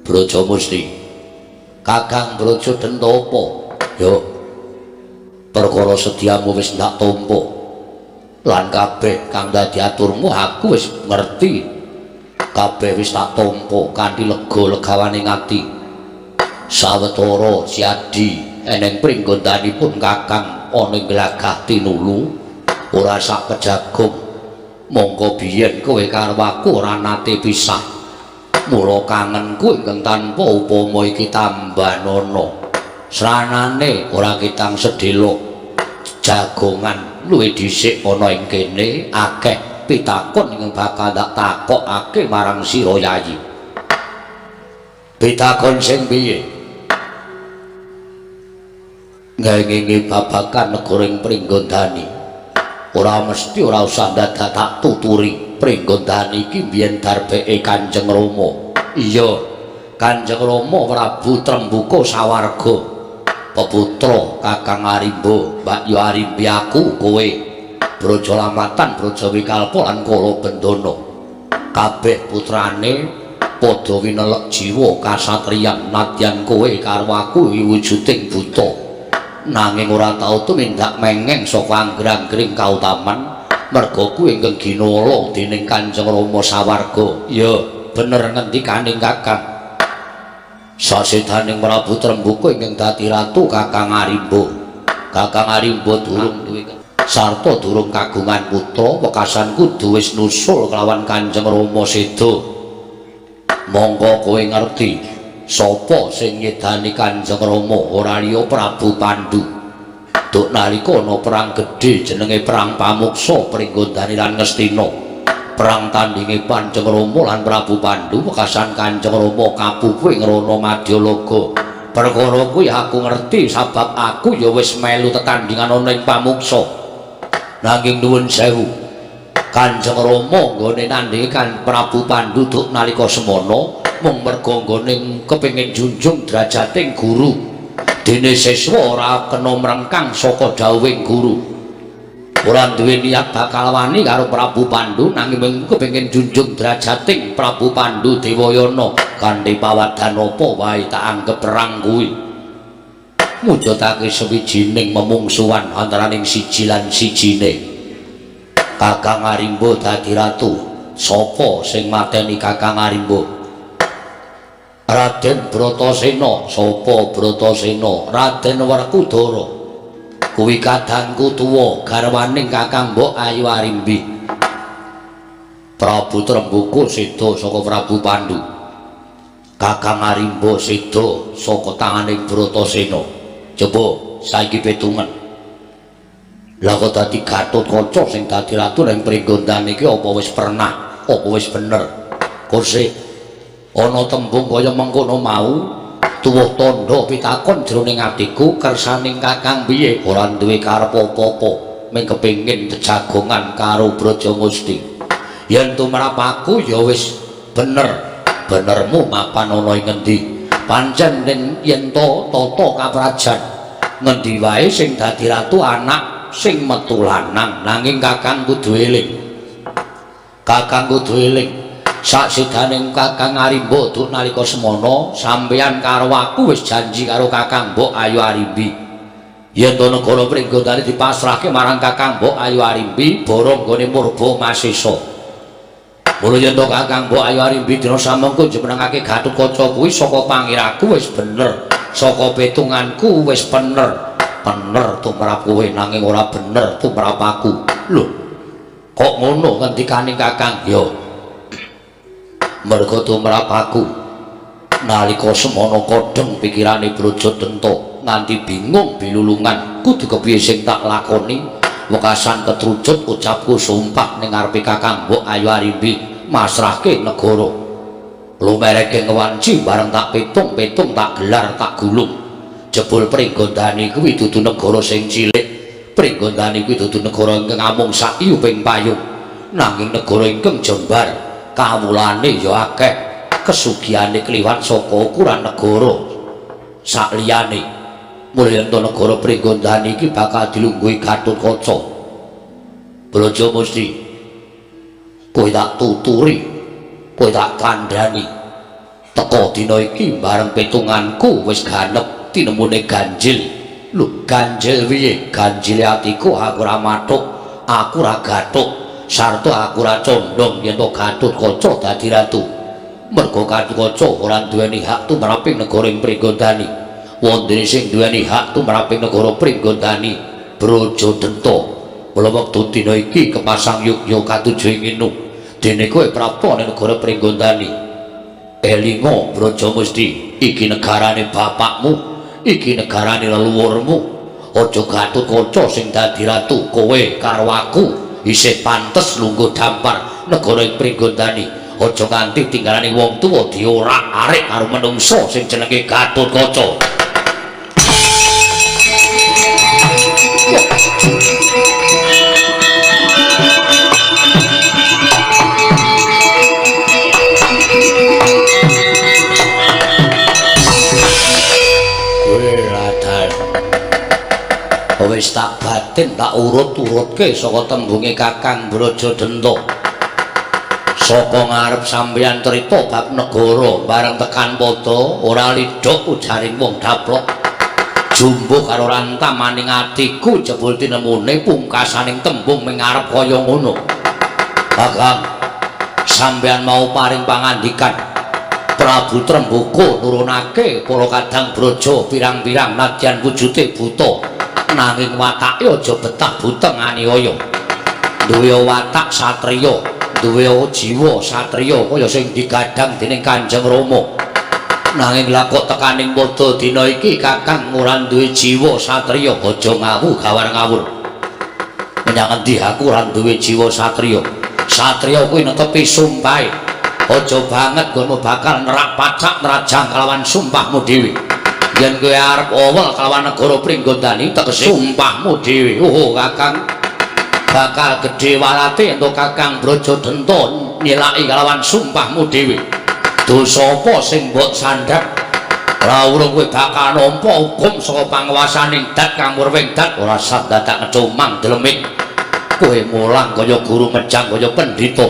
Braja Musti, Kakang Braja Denta apa? Yo, perkara sediamu wis ndak tampa lan kabeh kang dadi aturmu aku wis ngerti. Kabeh wis tak tampa kanthi lega legawane ati. Sawetara Siadi eneng pringgondanipun Kakang ana ing Glagah Tinulu ora sak kejagung. Mongko biyen kowe karo aku ora nate pisah. Mula kangenku ingkang tanpa upama iki tambanana. Sranane ora kitang sedhela jagongan luwih dhisik ana ing kene akeh pitakon ingkang bakal tak takokake marang sira Yayi. Pitakon sing piye? Ngengingi babagan negara ing Pringgondani. Ora mesti ora usah dadak tak tuturi. Pringgondani iki biyen darbeke Kanjeng Rama. Iya, Kanjeng Rama Prabu Trembuka sawarga. Peputra Kakang Arimba, Mbak Yu Arimbi aku kowe. Braja Lamatan, Braja Wikalpa lan Kala Bendana. Kabeh putrane padha winelek jiwa kasatriyan nadyan kowe karo aku wujuding buta. Nanging ora tau tumindak mengeng saka anggrang-anggring kautaman merga kuwi ingkang ginala dening Kanjeng Rama sawarga. Ya, bener ngendikaning Kakang. Sasedaning Prabu Trembuka ingkang dadi ratu Kakang Arimba. Kakang Arimba durung duwe sarta durung kagungan putra, wekasan kudu wis nusul kelawan Kanjeng Rama seda. Monggo kowe ngerti sapa sing nyedani Kanjeng Rama, ora liya Prabu Pandu. Duk nalika ana perang gedhe jenenge Perang Pamuksa Pringgondani lan Ngastina. Perang tandinge Kanjeng Rama lan Prabu Pandu, wekasan Kanjeng Rama kapupu ing Rana Madyalaga. Perkara kuwi aku ngerti sabab aku ya wis melu tetandingan ana ing Pamuksa. Nanging nuwun sewu, Kanjeng Rama nggone nandhingi kan Prabu Pandu duk nalika semana mung merga nggone kepengin junjung derajating guru. Dene siswa ora kena mrengkang saka dawuhing guru. Ora duwe niat bakal wani karo Prabu Pandu nanging mung kepengin junjung derajating Prabu Pandu Dewayana kanthi pawadan apa wae tak anggep perang kuwi. Mujudake sawijining memungsuhan antaraning siji lan sijine. Kakang Arimba dadi ratu. Sapa sing mateni Kakang Arimba? Raden Bratasena. Sapa Bratasena? Raden Werkudara. Kuwi kadangku tuwa garwaning Kakang Mbok Ayu Arimbi. Prabu Trembuka seda saka Prabu Pandu. Kakang Arimba seda saka tanganing Bratasena. Coba saiki petungan. Lah kok dadi Gatotkaca sing dadi ratu ning Pringgondani iki apa wis pernah, apa wis bener? Kosek ana tembung kaya mengkono mau, tuwuh tandha pitakon jroning atiku kersaning Kakang piye? Ora duwe karep apa-apa, mung kepengin jejagongan karo Brajamusti. Yen tumrap aku ya wis bener. Benermu mapan ana ing ngendi? Pancen yen to tata kaprajan ngendi wae sing dadi ratu anak sing metu lanang, nanging Kakang kudu eling. Kakang kudu eling. Saksidaning Kakang Arimba duk nalika semana sampeyan karo aku wis janji karo Kakang Mbok Ayu Arimbi. Yen to negara Pringgondani dipasrahke marang Kakang Mbok Ayu Arimbi bara nggone murba masesa. Mula yen to Kakang Mbok Ayu Arimbi dina samengko jumenengake Gatotkaca kuwi saka pangiraku wis bener, saka petunganku wis bener. Bener tumrap kowe nanging ora bener tumrap aku. Lho, kok ngono ngendikane Kakang? Ya, merga tumrap aku nalika semana kodheng pikirane Braja Denta nganti bingung bilulungan kudu kepiye sing tak lakoni. Wekasan ketrucut ucapku sumpah ning ngarepe Kakang Mbok Ayu Arimbi masrahke negara. Lumereke ngewanci bareng tak pitung-pitung tak gelar tak gulung. Jebul Pringgondani kuwi dudu negara sing cilik. Pringgondani kuwi dudu negara ingkang amung sak yuping payung, nanging negara ingkang jembar, kawulane ya akeh, kesugihane kliwat saka ukuran negara sakliyane. Mula yen to negara Pringgondani iki bakal dilungguhi Gatotkaca. Brajamusti, kowe tak tuturi, kowe tak kandhani. Teka dina iki bareng petunganku wis ganep tinemune ganjil. Lho, ganjil piye? Ganjile atiku aku ora mathuk, aku ora gathuk, sarta aku ora condong yen to Gatotkaca dadi ratu. Merga Gatotkaca ora duweni hak tumraping negara ing Pringgondani. Wondene sing duweni hak tumraping negara Pringgondani Braja Denta. Mula wektu dina iki kepasang yukya katuju ing inu. Dene kowe prapta ning negara Pringgondani. Elinga Brajamusti, iki negarane bapakmu, iki negarane leluhurmu. Aja Gatotkaca sing dadi ratu, kowe karo aku isih pantes lungguh dampar negara ing Pringgondani. Aja nganti tinggalane wong tuwa diorak-arik karo menungsa sing jenenge Gatotkaca. Wis tak batin tak urut-urutke saka tembunge Kakang Brajadenta. Saka ngarep sampeyan crita bab negara bareng tekan padha ora lidhok ujaring wong daplok. Jumbuh karo rantamaning atiku jebul tinemune pungkasaning tembung ming ngarep kaya ngono. Kakang, sampeyan mau paring pangandikan Prabu Tremboko nurunake para kadang braja pirang-pirang nadyan wujute buta. Nanging watake aja betah buteng aniaya. Duwe watak satriya, duwe jiwa satriya kaya sing digadhang dening Kanjeng Rama. Nanging lha kok tekaning padha dina iki Kakang ora duwe jiwa satriya, aja ngawu gawar ngawur. Menyang endi aku ora duwe jiwa satriya? Satriya kuwi netepi sumpahe. Aja banget nggonmu bakal nerak pacak nerajang kalawan sumpahmu dhewe. Yen kowe arep owel kalawan negara Pringgondani tegese sumpahmu dhewe. Oh Kakang, bakal gedhe walate entuk Kakang Brajadenta nyelaki kalawan sumpahmu dhewe. Dosa apa sing mbok sandhak? Ora urung kowe bakal nampa hukum saka panguwasaning dat kang murwing dat. Ora sah dadak ngecumang dlemik. Kowe mulang kaya guru mejang kaya pendhita.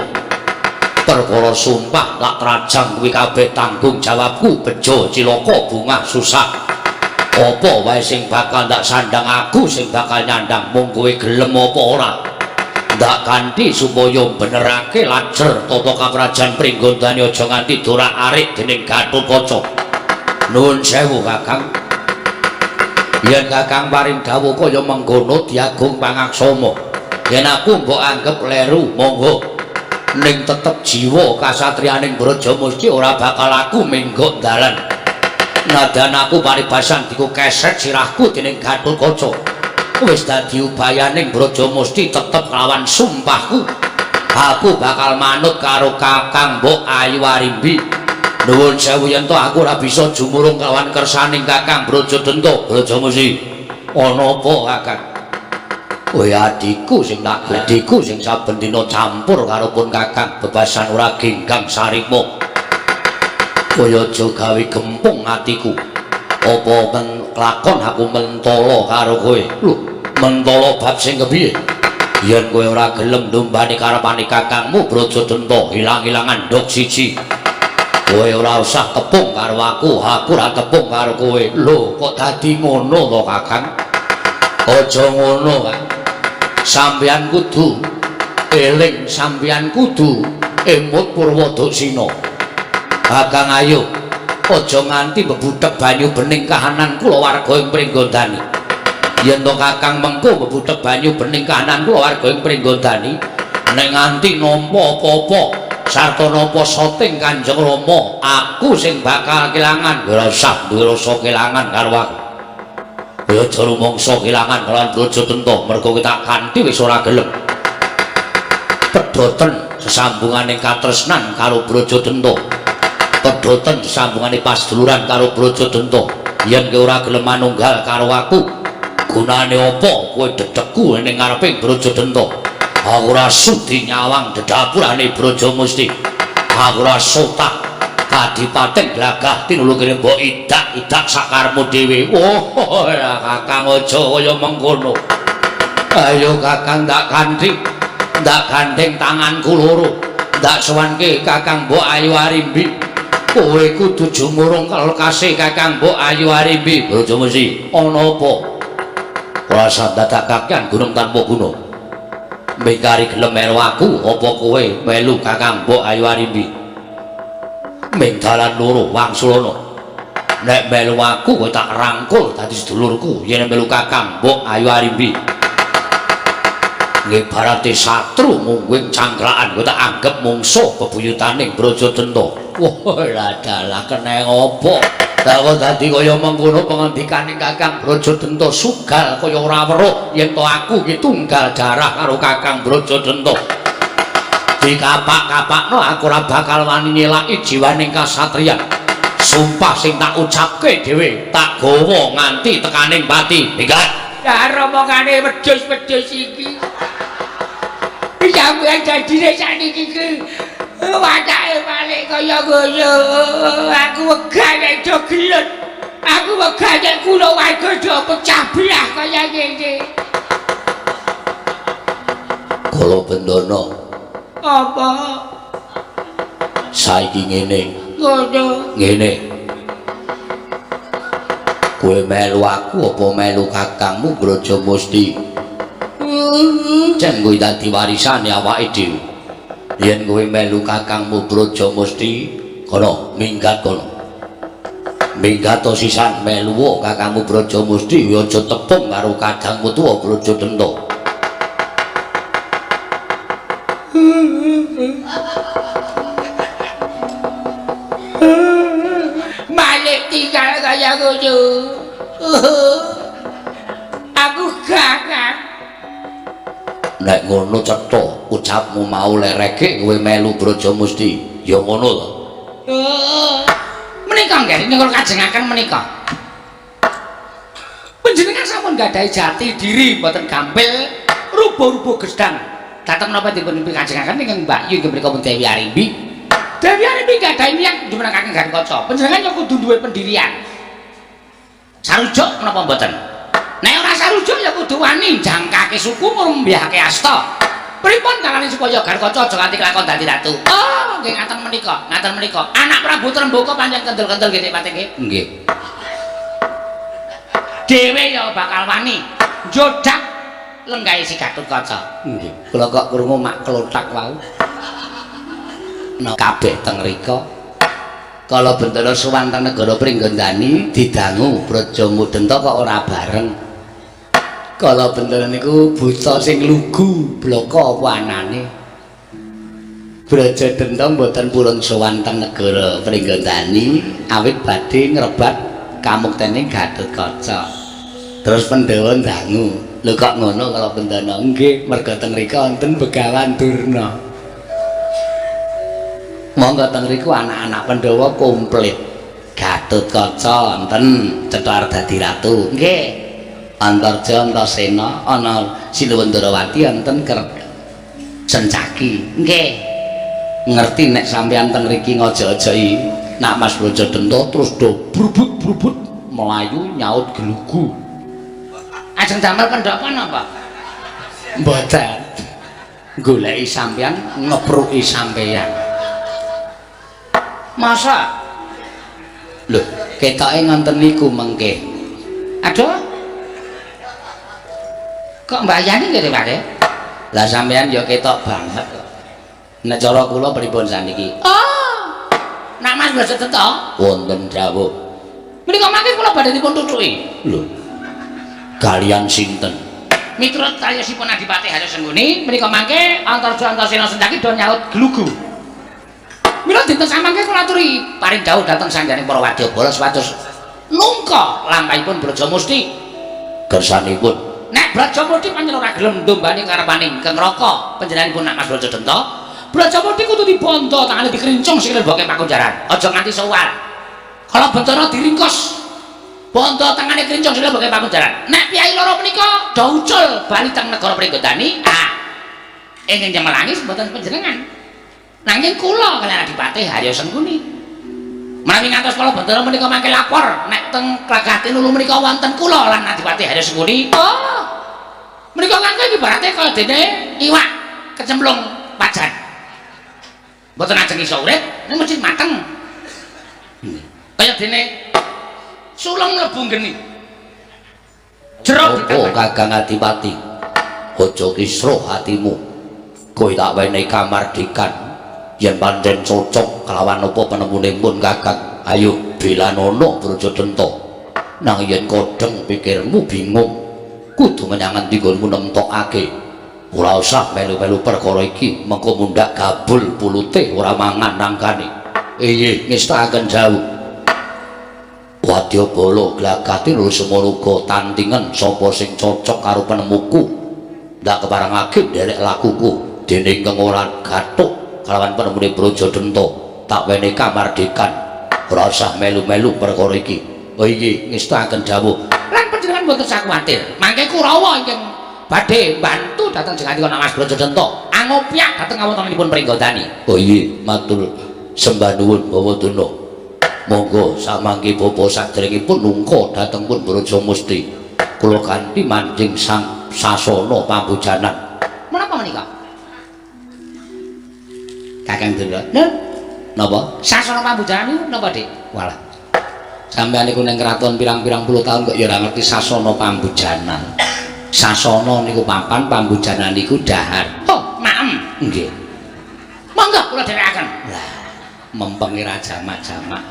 Perkara sumpah lak trajang kuwi kabeh tanggung jawabku, bejo cilaka bungah susah. Apa wae sing bakal ndak sandang aku sing bakal nyandang, mung kowe gelem apa ora. Ndak kanthi supaya benerake lajer tata kaprajan Pringgondani aja nganti dorak-arik dening Gatotkaca. Nuwun sewu Kakang. Yen Kakang paring dawuh kaya mengkono diagung pangaksama. Yen aku mbok anggep leru, monggo. Ning tetep jiwa kasatriyaning Brajamusti ora bakal aku menggok dalan. Nadan aku paribasan diku keset sirahku dening Gatotkaca. Wis dadi ubayaning Brajamusti tetep kelawan sumpahku. Aku bakal manut karo Kakang Mbok Ayu Arimbi. Nuwun sewu yen to aku ora bisa jumurung kelawan kersaning Kakang Brajadenta. Brajamusti, ana apa Kakang? Kowe adhiku sing tak adhiku sing saben dina campur karo pun Kakang bebasan ora genggang sarima. Kowe aja gawe gempung atiku. Apa lakon aku mentala karo kowe? Lho, mentala bab sing kepiye? Yen kowe ora gelem ndumbani karepane kakangmu Brajadenta ilang-ilangan nduk siji. Kowe ora usah tepung karo aku, aku ora tepung karo kowe. Lho, kok dadi ngono to, Kakang? Aja ngono, Kang. Sampeyan kudu eling, sampeyan kudu emut Purwodaksina. Kakang ayo, aja nganti bebudhek banyu bening kahanan kulawarga ing Pringgondani. Yen to Kakang mengko bebudhek banyu bening kahanan kulawarga ing Pringgondani, nek nganti nampa apa-apa sarta nampa soting Kanjeng Rama, aku sing bakal kelangan. Ora usah duwe rasa kelangan karo aku. Kowe aja rumangsa kelangan kalawan Brajadenta, mergo kowe tak kanthi wis ora gelem. Pedhoten sesambungane katresnan karo Brajadenta. Pedhoten sesambungane pasduluran karo Brajadenta. Yen kowe ora gelem manunggal karo aku, gunane apa kowe dedekku ning ngarepe Brajadenta? Aku ora sudi nyawang dedapurane Brajamusti. Aku ora sotah kadipaten glagah tinulukire mbok idak-idak sakarepmu dhewe. Oh, ya Kakang aja kaya mengkono. Ayo Kakang ndak kanthi, ndak gandeng tanganku loro. Ndak sowanke Kakang Mbok Ayu Arimbi. Kowe kudu jumurung kalekase Kakang Mbok Ayu Arimbi. Brajamusti, ana apa? Ora usah dadak kakean gunung tanpa guna. Mingkari gelem melu aku apa kowe melu Kakang Mbok Ayu Arimbi? Ming dalan loro wangsulana. Nek melu aku kowe tak rangkul dadi sedulurku, yen melu Kakang Mbok Ayu Arimbi ngibarate satru mungguing cangklakan kowe tak anggep mungsuh bebuyutaning Brajadenta. Wah, dalah kena apa? Lah kok dadi kaya mengkono pangandikane Kakang Brajadenta sugal kaya ora weruh yen to aku ki tunggal darah karo Kakang Brajadenta. Dikapak-kapakno aku ora bakal wani nyelaki jiwaning kasatriyan. Sumpah sing tak ucapke dhewe tak gawa nganti tekaning pati. Minggat. Dahar omongane wedhus-wedhus iki. Sampeyan jadine sakniki iki watake balik kaya ngono. Aku wegah nek do gelut. Aku wegah nek kula warga do pecah belah kaya ngene. Kala Bendana. Apa? Saiki ngene. Ngono. Ngene. Kowe melu aku apa melu kakangmu Brajamusti? Cen kuwi dadi warisane awake dhewe. Yen kowe melu kakangmu Brajamusti, kono minggat kono. Minggat to sisan melu kakangmu Brajamusti, aja tepung karo kadangmu tuwa Brajadenta. Malik tinggal kaya ngono. Aku gagah. Nek ngono cetha ucapmu mau lereke kowe melu Brajamusti. Ya ngono to. Menika nggih nika kajengaken menika. Panjenengan sampun gadhahi jati diri mboten gampil rubuh-rubuh gedang. Dhateng menapa dipun kajengaken ingkang Mbak Yu inggih menika pun Dewi Arimbi. Dewi Arimbi gadhahi niat jumenengaken Gatotkaca. Panjenengan yo kudu duwe pendirian. Sarujuk menapa mboten? Nek ora sarujuk ya kudu wani jangkake suku ngrumbihake asta. Pripun carane supaya Gatotkaca aja nganti kelakon dadi ratu? Oh, nggih ngaten menika, ngaten menika. Anak Prabu Trembaka pancen kendel-kendel nggih Pak nggih. Nggih. Dhewe ya bakal wani njodak lenggahe si Gatotkaca. Nggih. Kula kok krungu mak klothak wau. Nah, kabeh teng rika. Kala Bentara sowan teng negara Pringgondani didangu Brajamudenta kok ora bareng. Kala Bentara niku buta sing lugu blaka apa anane. Brajadenta mboten purun sowan teng negara Pringgondani awit badhe ngrebat kamuktene Gatotkaca. Terus Pandhawa ndangu, "Lho kok ngono Kala Bentara?" "Nggih, merga teng rika wonten Begawan Durna." Monggo teng riku anak-anak Pandhawa komplit. Gatotkaca wonten cetha arep dadi ratu. Nggih. Antarja Antasena ana Siluwendrawati wonten Sencaki. Nggih. Ngerti nek sampeyan teng riki ngaja-ajahi nak Mas Brajadenta terus do brubut-brubut mlayu nyaut gelugu. Ajeng damel pendhapa napa? Mboten. Goleki sampeyan ngepruki sampeyan. Masa? Lho, ketoke ngoten niku mengke. Aduh. Kok mbayani nggih, Pak? Lah sampeyan ya ketok banget kok. Nek cara kula pripun saniki? Oh. Nak Mas Brajadenta wonten dawuh. Menika mangke kula badhe dipun tutuki. Lho. Kalian sinten? Miturut tayosipun Adipati Haryo Sengkuni, menika mangke Antarja Antasena Sencaki do nyaut glugu. Mila dinten samangke kula aturi paring dawuh dhateng sangganing para wadyabala supados nungka lampahipun Brajamusti. Kersanipun nek Brajamusti pancen ora gelem ndombani karepaning ingkang neraka panjenenganipun nak Mas Brajadenta, Brajamusti kudu dibondo tangane dikrincung sikile boke pakunjaran. Aja nganti sewal. Kala Bentara diringkus bondo tangane krincung sikile boke pakunjaran. Nek piyai loro menika do ucul bali teng negara Pringgondani, ah ingkang nyemelangi mboten panjenengan. Nanging kula kaliyan Adipati Haryo Sengkuni. Menawi ngantos kala Bentara menika mangke lapor nek teng Glagah Tinulu menika wonten kula lan Adipati Haryo Sengkuni. Oh. Menika kanggo ibarate kaya dene iwak kecemplung pajan. Mboten ajeng iso urip, ning mesti mateng. Kaya dene sulung mlebu geni. Jero oh, Kakang Adipati. Aja kisruh hatimu. Kowe tak wenehi kamardikan. Yen pancen cocok kelawan apa penemune pun Kakang, ayo bilanono Brajadenta. Nang yen kodheng pikirmu bingung, kudu menyang endi nggonmu nemtokake. Ora usah melu-melu perkara iki, mengko mundhak gabul pulute ora mangan nangkane. Inggih, ngestakaken jauh. Wadyabala Glagah Tinul semono uga tandingan sapa sing cocok karo penemuku. Ndak keparengake nderek lakuku dene ingkang ora gathuk kalawan penemune Brajadenta tak wenehi kamardikan. Ora usah melu-melu perkara iki. Oh inggih, ngestakaken dawuh. Lan panjenengan Sampeyan mboten usah kuwatir. Mangke Kurawa ingkang badhe bantu dhateng Jengatika Nak Mas Brajadenta. Angopyak dhateng kawontenanipun Pringgondani. Oh iya, matur sembah nuwun Bawa Durna. Monggo samangke bapa saderengipun nungka dhateng pun Brajamusti. Kula ganti manjing sang sasana pambujanan. Menapa menika? Kakang Durna. Lho, napa? Sasana pambujanan niku napa, Dik? Walah. Sampeyan niku ning kraton pirang-pirang puluh tahun kok ya ora ngerti sasana pambujanan. Sasana niku papan, pambujanan niku dahar. Oh, maem. Nggih. Monggo kula dherekaken. Lah, mempengi ra jamak-jamak.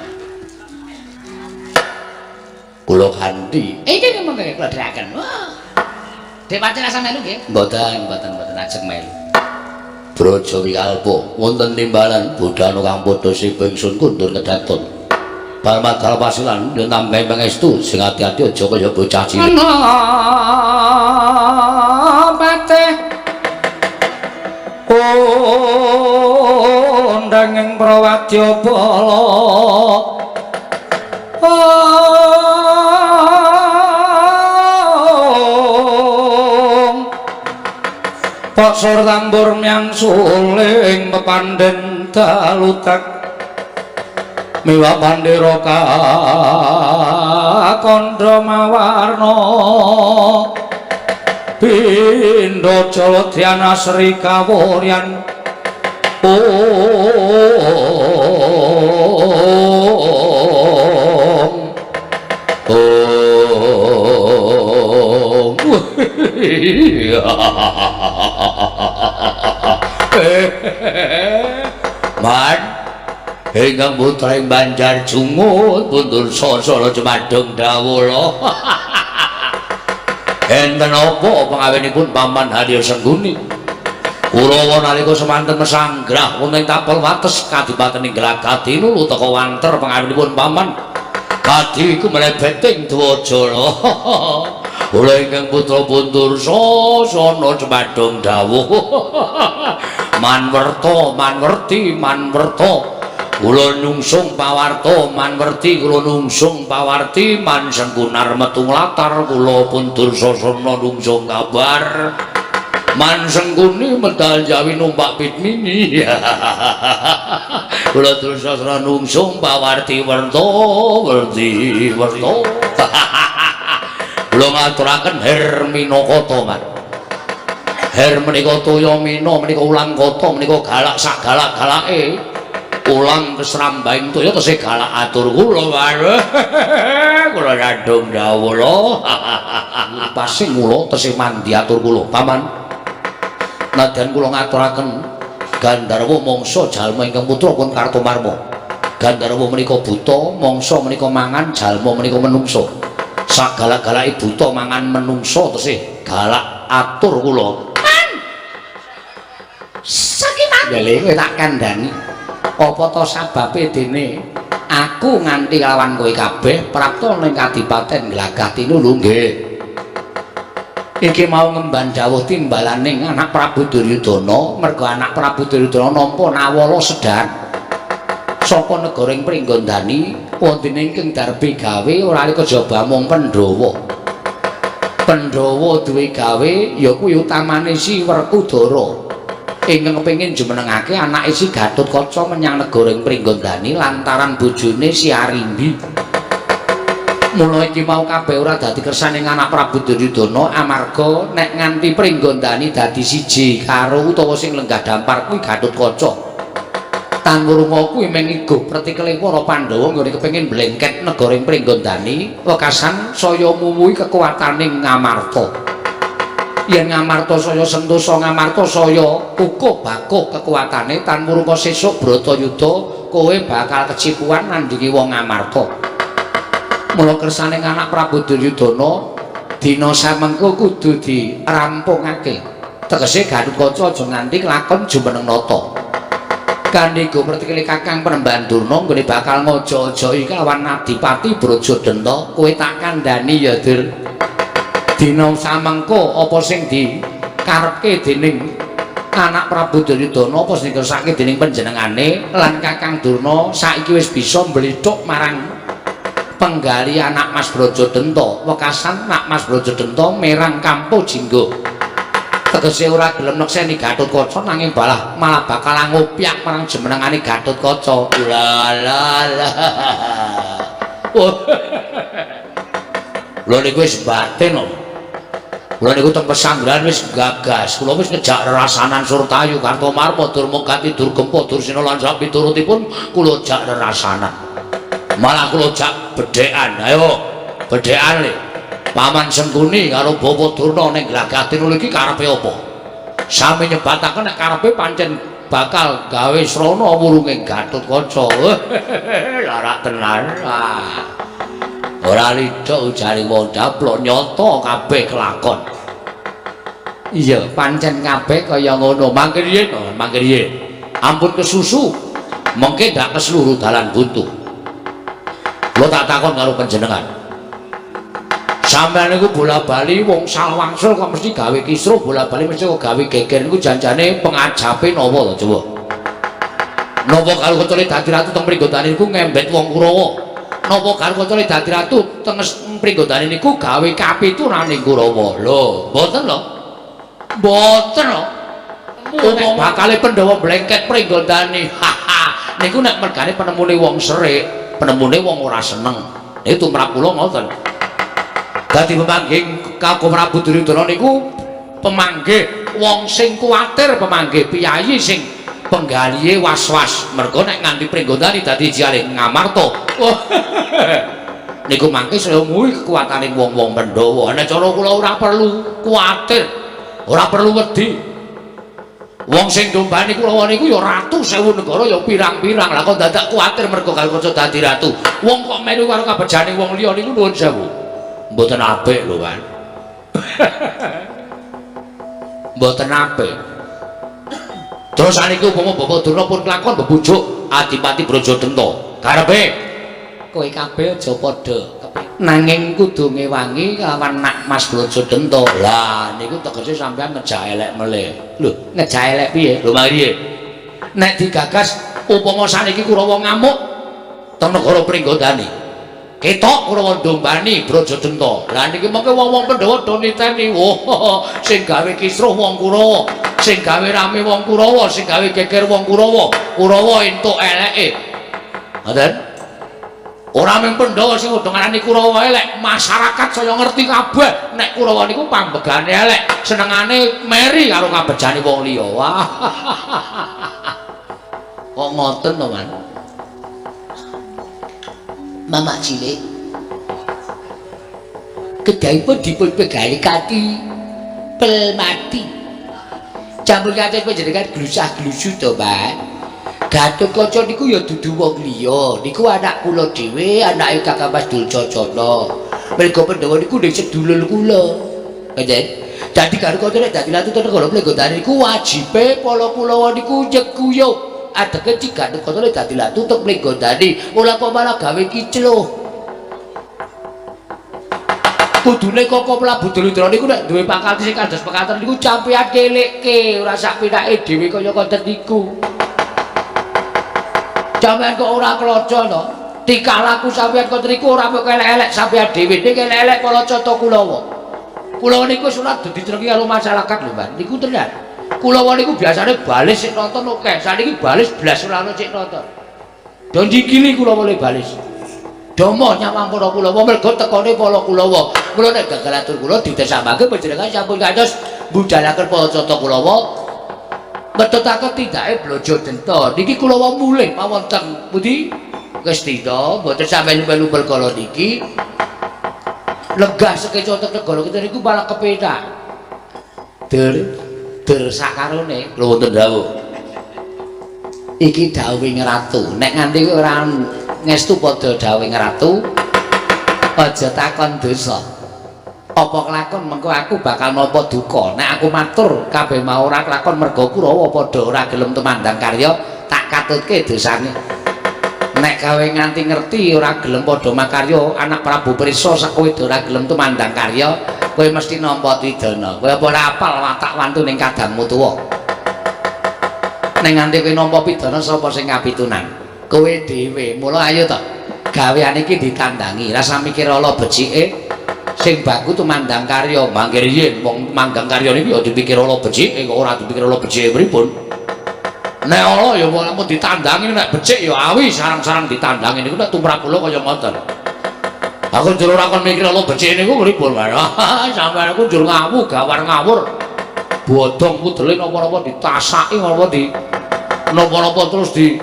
Kula ganti. Iki monggo kula dherekaken. Wah. Dik Pacil asal melu nggih? Mboten, mboten, mboten ajeng melu. Braja Wikalpa wonten timbalan bodhana kang padha sibing sun kundur kedaton. Bar madal pasilan yen tambahi pangestu sing ati-ati aja kaya bocah cilik. Ana pateh kondang ing prawadya bala Pasor tambur myang suling pepandhen dalutak miwa pandera kandha mawarna pindha jaladyana sri kawuryan om om. Man ingkang putra ing Banjar Jungut pundur sasana jumadung dawala. Enten apa pengawinipun Paman Harya Sengguni? Kurawa nalika semanten mesanggrah wonten ing tapel wates kadipaten ing Glagah tinulu teka wanter pengawinipun Paman. Kadi iku mlebeting Dwajala. Kula ingkang putra pundur sasana jumadung dawuh. Manwerta, manwerti, manwerta. Kula nungsung pawarta, manwerti kula nungsung pawarti, man senggunar metu nglatar kula pun dursasana nungsung kabar. Man sengguni medal jawi numpak pitmini. Kula dursasana nungsung pawarti werta, werti, werta. Kula ngaturaken Herminakata, Man. Her menika toya mina menika ulang kata menika galak sak galak-galake. Ulang kesrambaing toya tesih galak atur kula. Kula sandung dawuh. Pasing kula tesih mandi atur kula, Paman. Nadyan kula ngaturaken Gandharwa mangsa jalma ingkang putra pun Kartomarma. Gandharwa menika buta, mangsa menika mangan, jalma menika menungsa. Sak galak-galake buta mangan menungsa tesih galak atur kula. Sakiman. Lha kowe tak kandhani. Apa to sababe dene aku nganti lawan kowe kabeh prapta ning kadipaten Glagah Tinulu? Nggih. Iki mau ngemban dawuh timbalaning anak Prabu Duryudana, merga anak Prabu Duryudana nampa nawala sedhan saka negara ing Pringgondani wonten ingkang darbi gawe ora kejaba mung Pandhawa. Pandhawa duwe gawe ya kuwi utamane si Werkudara ingkang kepengin jumenengake anake si Gatotkaca menyang negara ing Pringgondani lantaran bojone si Arimbi. Mula iki mau kabeh ora dadi kersaning anak Prabu Duryudana amarga nek nganti Pringgondani dadi siji karo utawa sing lenggah dampar kuwi Gatotkaca. Tangurunga kuwi mung iguh pretikele para Pandhawa nggone kepengin blengket negara ing Pringgondani wekasan saya muwuhi kekuwataning Ngamarta. Yen Ngamarta saya sentosa, Ngamarta saya kukuh bakuh kekuatane, tan murungka sesuk Bratayuda kowe bakal kecipuan nandingi wong Ngamarta. Mula kersane anak Prabu Duryudana dina samengko kudu dirampungake. Tegese Gatotkaca aja nganti kelakon jumeneng nata. Kanthi go pretikile Kakang Penemban Durna nggone bakal ngojo-ojoki kelawan Adipati Brajadenta, kowe tak kandhani ya, Dur. Dina samengko apa sing dikarepke dening anak Prabu Duryudana apa sing dikersake dening panjenengane lan Kakang Durna saiki wis bisa mblithuk marang Penggali anak Mas Brajadenta, wekasan nak Mas Brajadenta merang Kampo Jinggo. Tegese ora gelem nekseni Gatotkaca nanging balah malah bakal ngopyak marang jumenengane Gatotkaca. La la la. Lho niku wis batin lho. Kula niku teng pesanggrahan wis gagas. Kula wis ngejak rerasanan Surtayu, Kartomarma, Durmagati, Durgempa, Dursina lan sapiturutipun kula jak rerasanan. Malah kula jak bedhekan. Ayo, bedhekan le. Paman Sengkuni karo Bapak Durna ning Glagah Tinul iki karepe apa? Sami nyebataken nek karepe pancen bakal gawe srana wurunging Gatotkaca. Larak tenan. Ora lidhok ujare wong daplok nyata kabeh kelakon. Iya, pancen kabeh kaya ngono. Mangke riyin, mangke riyin. Ampun kesusu. Mengke ndak keseluruh dalan buntu. Kula tak takon karo panjenengan. Sampeyan niku bola-bali wong salwangsul kok mesti gawe kisruh, bola-bali mesti kok gawe geger niku janjane pengajape napa to coba? Napa karo kecole dadi ratu teng Pringgondani niku ngembet wong Kurawa? Napa karo kecole dadi ratu teng Pringgondani niku gawe kapituraning Kurawa? Lho, mboten lho. Mboten lho. Nek bakale Pandhawa blengket Pringgondani. Haha. Niku nek mergane penemune wong serik, penemune wong ora seneng. Niku tumrap kula ngoten. Dadi pemanggih Kakung Prabu Duryudana niku pemanggih wong sing kuwatir, pemanggih piyayi sing penggalihe was-was. Mergo nek nganti Pringgondani dadi jale Ngamarta. Niku mangke saya muwi kekuatane wong-wong Pandhawa. Nek cara kula ora perlu kuwatir, ora perlu wedi. Wong sing dombani Kurawa niku ya ratu sewu negara ya pirang-pirang. Lah kok dadak kuwatir mergo Gatotkaca dadi ratu. Wong kok melu karo kabejane wong liya niku nuwun sewu. Mboten apik lho, Wan. Mboten apik. Terus saniki upama Bapak Durna pun kelakon bebujuk Adipati Brajadenta. Karepe kowe kabeh aja padha nanging kudu ngewangi lawan nak Mas Brajadenta. Lah niku tegese sampean ngejak elek melih. Lho, ngejak elek piye? Lho mari. Nek digagas upama saniki Kurawa ngamuk teng negara Pringgondani. Ketok Kurawa ndombani Brajadenta. Lah niki mengke wong-wong Pandhawa do niteni. Wah, sing gawe kisruh wong Kurawa, sing gawe rame wong Kurawa, sing gawe geger wong Kurawa. Kurawa entuk eleke. Ngoten? Ora mung Pandhawa sing padha ngarani Kurawa elek, masyarakat saya ngerti kabeh nek Kurawa niku pambegane elek, senengane meri karo kabejane wong liya. Wah. Kok ngoten to, Man? Mamak cilik kedahipun dipun pegali kanthi pel mati. Campur kados panjenengan glusah-glusu to, Mbak. Gatotkaca niku ya dudu wong liya, niku anak kula dhewe, anake Kakang Mas Durjana. Merga Pandhawa niku ndek sedulur kula. Ngoten. Dadi Gatotkaca nek dadi ratu negara Pringgondani niku wajibe para Kulawa niku nyeguyup. Adeke Gatotkaca nek dadi ratu teng Pringgondani, ora kok malah gawe kicluh. Kudune Koko Prabu Duryudana niku nek duwe pakalti sing kados pekaten niku campean kelekke, ora sak pinake dhewe kaya ngoten niku. Sampeyan kok ora kloco to? Tingkah laku sampeyan ngoten niku ora mung elek-elek sampeyan dhewe, ning elek-elek para cata Kulawa. Kulawa niku wis ora dadi karo masyarakat lho, Mbak. Niku tenan. Kulawa niku biasane balis sik nonton akeh, saniki balis blas ora ono sik nonton. Do ndikili Kulawa le balis. Domo nyawang para Kulawa mergo tekone para Kulawa. Mula nek gagal atur kula ditesamake panjenengan sampun kados mbudalaken para cata Kulawa. Metutaken tindake Brajadenta. Niki Kulawa mulih mawon teng pundi? Ngastina, mboten sampe melu perkara niki. Lenggah sekeca teng negara kita niku malah kepenak. Dur dur sakarone. Lho wonten dawuh. Iki dawuhing ratu. Nek nganti ora ngestu padha dawuhing ratu, aja takon dosa. Apa kelakon mengko aku bakal nampa duka. Nek aku matur kabeh mau ora kelakon merga Kurawa padha ora gelem tumandang karya, tak katutke dosane. Nek gawe nganti ngerti ora gelem padha makarya, anak Prabu Prisa sak kowe ora gelem tumandang karya, kowe mesti nampa pidana. Kowe apa ora apal watak wantu ning kadangmu tuwa? Nek nganti kowe nampa pidana sapa sing ngapitunan? Kowe dhewe. Mula ayo to. Gaweane iki ditandangi, rasa mikir ala becike. Sing baku tumandang karya, mangke riyin wong manggang karya niki ya dipikir ala becike, kok ora dipikir ala becike pripun. Nek ala ya wong ditandangi, nek becik ya awi sarang-sarang ditandangi niku nek tumrap kula kaya ngoten. Aku njur ora kon mikir ala becike niku pripun. Sampeyan aku njur ngawu gawar ngawur. Bodong pudele napa-napa ditasaki napa di napa-napa terus di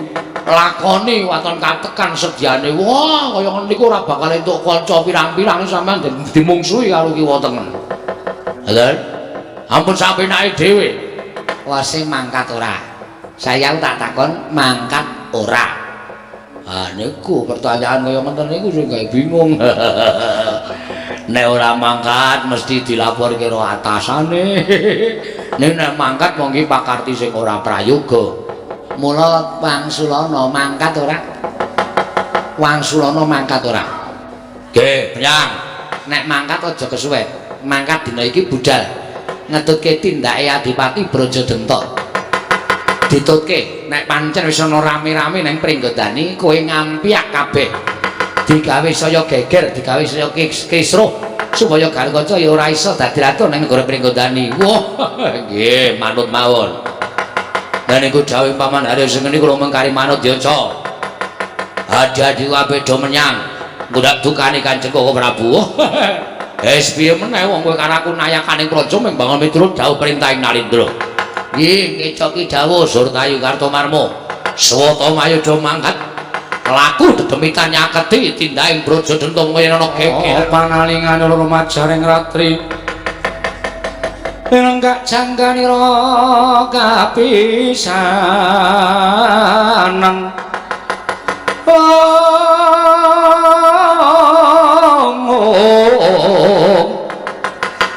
lakoni waton katekan sediane. Wah, kaya ngono niku ora bakal entuk kanca pirang-pirang, sampean dimungsuhi karo kiwa tengen. Lha, ampun sampenake dhewe. Wase mangkat ora? Saya tak takon mangkat ora. Ah niku pertanyaan kaya ngoten niku sing gawe bingung. Nek ora mangkat mesti dilaporke karo atasane. Nek nek mangkat wong iki pakarti sing ora prayoga. Mula Wangsulana mangkat ora? Wangsulana mangkat ora? Nggih, Priyang. Nek mangkat aja kesuwen. Mangkat dina iki budal ngetutke tindake Adipati Brajadenta. Ditutke nek pancen wis ana rame-rame nang Pringgondani kowe ngampyak kabeh. Digawe saya geger, digawe saya kisruh supaya Garukaca ya ora iso dadi ratu nang negara Pringgondani. Wah, nggih, manut mawon. Lah niku dawuh Paman Haryo sing ngene kula mengkari manut ya, Ca. Adi-adi kabeh do menyang ngundhak dukane Kanjeng Koko Prabu. Wis piye meneh wong kowe karo aku nayakaning praja mung bangun miturut dawuh perintahing Narendra. Nggih, kecoki dawuh Surtayu Kartomarmo. Swata mayu do mangkat laku dedemitan nyaketi tindahing Brajadenta yen ana geger. Panalingane loro majaring ratri. Lenggak jangganira kapisanan.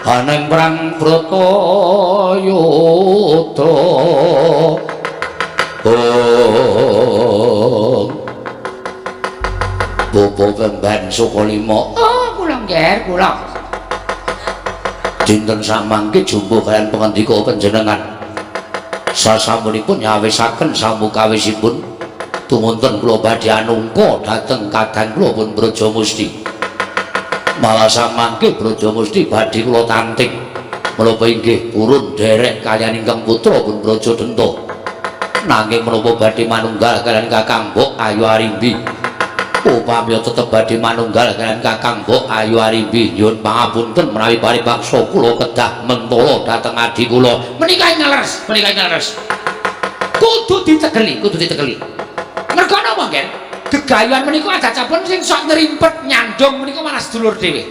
Aneng perang Bratayuda. Bopo Bemban Sukalima. Oh, kula nggih, kula. Dinten samangke jumbuh kaliyan pangandika panjenengan. Sasampunipun nyawisaken samukawisipun tumunten kula badhe anungka dhateng kadang kula pun Brajamusti. Malah samangke Brajamusti badhe kula tanting menapa inggih purun derek kaliyan ingkang putra pun Brajadenta. Nanging menapa badhe manunggal kaliyan Kakang Mbok Ayu Arimbi. Upami tetep badhe manunggal kaliyan Kakang Mbok Ayu Arimbi, nyuwun pangapunten menawi paribaksa kula kedah mentala dhateng adi kula. Menika ingkang leres, menika ingkang leres. Kudu ditegeli, kudu ditegeli. Merga napa, Nggih? Gegayuhan menika adacapun sing sok nyrimpet nyandung menika malah sedulur dhewe.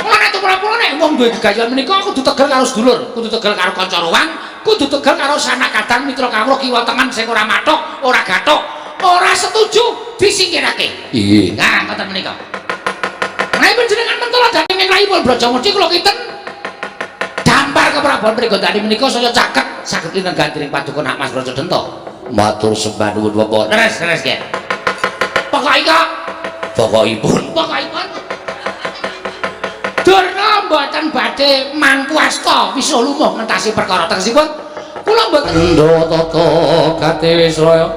Mula nek tumrap kula nek wong duwe gegayuhan menika kudu tegel karo sedulur, kudu tegel karo kanca ruwang, kudu tegel karo sanak kadang mitra kawruh kiwa tengen sing ora mathuk, ora gathuk, ora setuju disingkirake. Nggih. Nah, ngoten menika. Menawi panjenengan mentala dhateng ing rayipun Brajamusti kula kinten dampar keprabon Pringgondani menika saya caket saged linenggan dening paduka Nak Mas Brajadenta. Matur sembah nuwun Bapak. Leres, leres nggih. Pokoke Pokokipun pokokipun Durna mboten badhe mangku asta wisa lumuh ngentasi perkara tegesipun kula mboten Ndha tata gati wisraya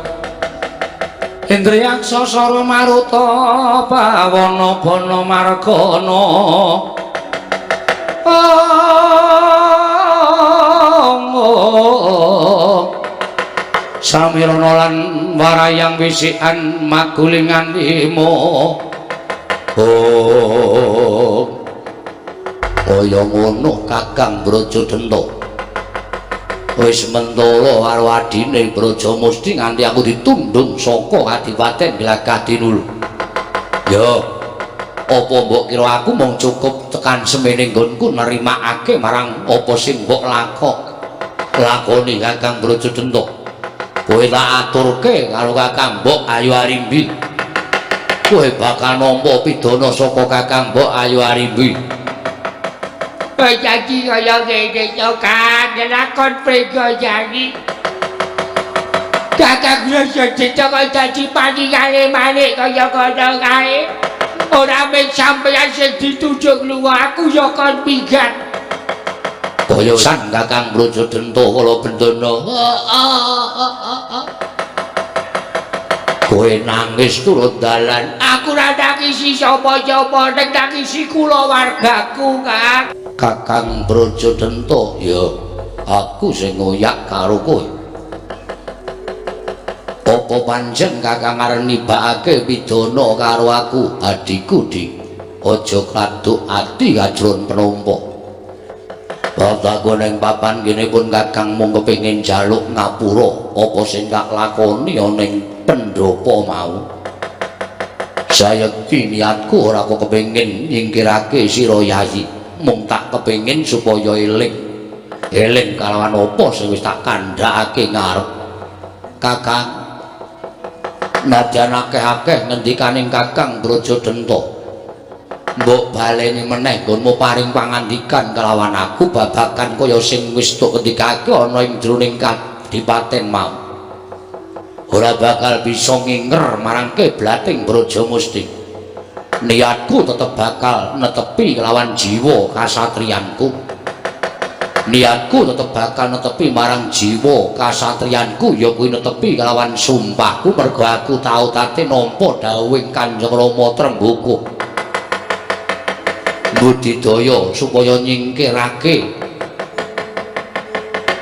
Indriyaksa sara maruta pawana bana margana. Samirana lan warayang wisikan magulingan lima. Oh, kaya ngono Kakang Brajadenta. Wis mentala karo adine Brajamusti nganti aku ditundung saka Kadipaten Glagah Dinul. Ya, apa mbok kira aku mung cukup tekan semene nggonku nerimakake marang apa sing mbok lakoni Kakang Brajadenta. Kowe tak aturke karo Kakang Mbok Ayu Arimbi. Kowe bakal nampa pidana saka Kakang Mbok Ayu Arimbi. Kowe janji kaya ngene to, Kang, lakon Pringgondani. Kakang Brajadenta kok dadi paningale malik kaya ngono kae. Ora mung sampeyan sing ditujuk lunga, aku ya kon minggat. Kaya san Kakang Brajadenta kala bendana. Kowe nangis turut dalan. Aku ora nangisi sapa-sapa, ning nangisi kulawargaku, Kang. Kakang Brajadenta, ya aku sing ngoyak karo kowe. Apa pancen Kakang arep nibakake pidana karo aku, adhiku Dik? Aja kaduk ati kajron penampa. Bab ning papan kene pun Kakang mung kepengin njaluk ngapura apa sing tak lakoni ana ing pendhapa mau. Sayekti niatku ora kok kepengin nyingkirake sira Yayi, mung tak kepengin supaya eling. Eling kalawan apa sing wis tak kandhakake ngarep. Kakang, nadyan akeh-akeh ngendikaning Kakang Brajadenta, mbok baleni meneh nggonmu paring pangandikan kelawan aku babagan kaya sing wis tok ngendikake ana ing jroning kadipaten mau. Ora bakal bisa nginger marang kiblating Brajamusti. Niatku tetep bakal netepi kelawan jiwa kasatriyanku. Niatku tetep bakal netepi marang jiwa kasatriyanku, ya kuwi netepi kelawan sumpahku mergo aku tau tate nampa dawuhing Kanjeng Rama Trembaka. Budidaya supaya nyingkirake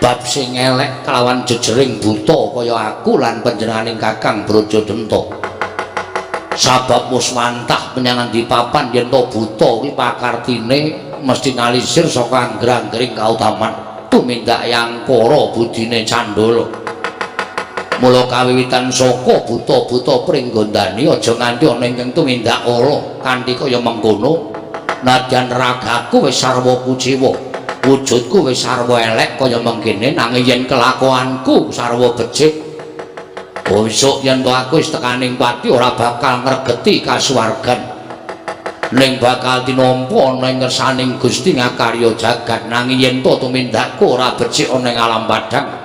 bab sing elek kelawan jejering buta kaya aku lan panjenenganing Kakang Brajadenta. Sabab wis mantah menyang endi papan yen to buta kuwi pakartine mesti nalisir saka angger-anggering kautaman tumindak yangkara budine candala. Mula kawiwitan saka buta-buta pringgondani aja nganti ana ingkang tumindak ala kanthi kaya mengkono. Nadyan ragaku wis sarwa kuciwa, wujudku wis sarwa elek kaya mengkene, nanging yen kelakuanku sarwa becik, besok yen to aku wis tekaning pati ora bakal ngregeti kasuwargan, ning bakal tinampa ana ing ngersaning Gusti ngakarya jagat. Nanging yen to tumindakku ora becik ana ing alam padhang,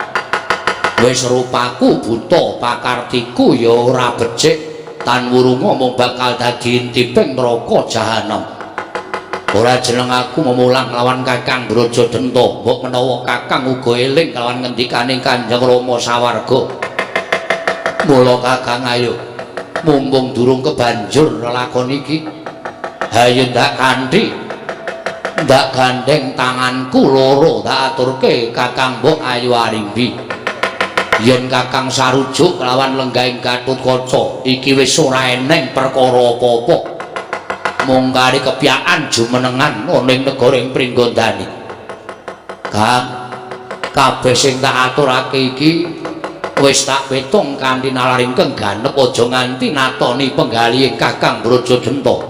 wis rupaku buta, pakartiku ya ora becik, tan wurunga mung bakal dadi intiping neraka jahanam. Ora jeneng aku memulang lawan Kakang Brajadenta, mbok menawa Kakang uga eling kelawan ngendikane Kanjeng Rama sawarga. Mula Kakang ayo, mumpung durung kebanjur lelakon iki, hayo ndak kanthi, ndak gandeng tanganku loro tak aturke Kakang mbok ayo arimbi. Yen Kakang sarujuk kelawan lenggahing Gatotkaca, iki wis ora eneng perkara apa-apa. Mung kari kepyakan jumenengan ana ing negara ing Pringgondani. Kang, kabeh sing tak aturake iki wis tak pitung kanthi nalar ingkang ganep, aja nganti natoni penggalih Kakang Brajadenta.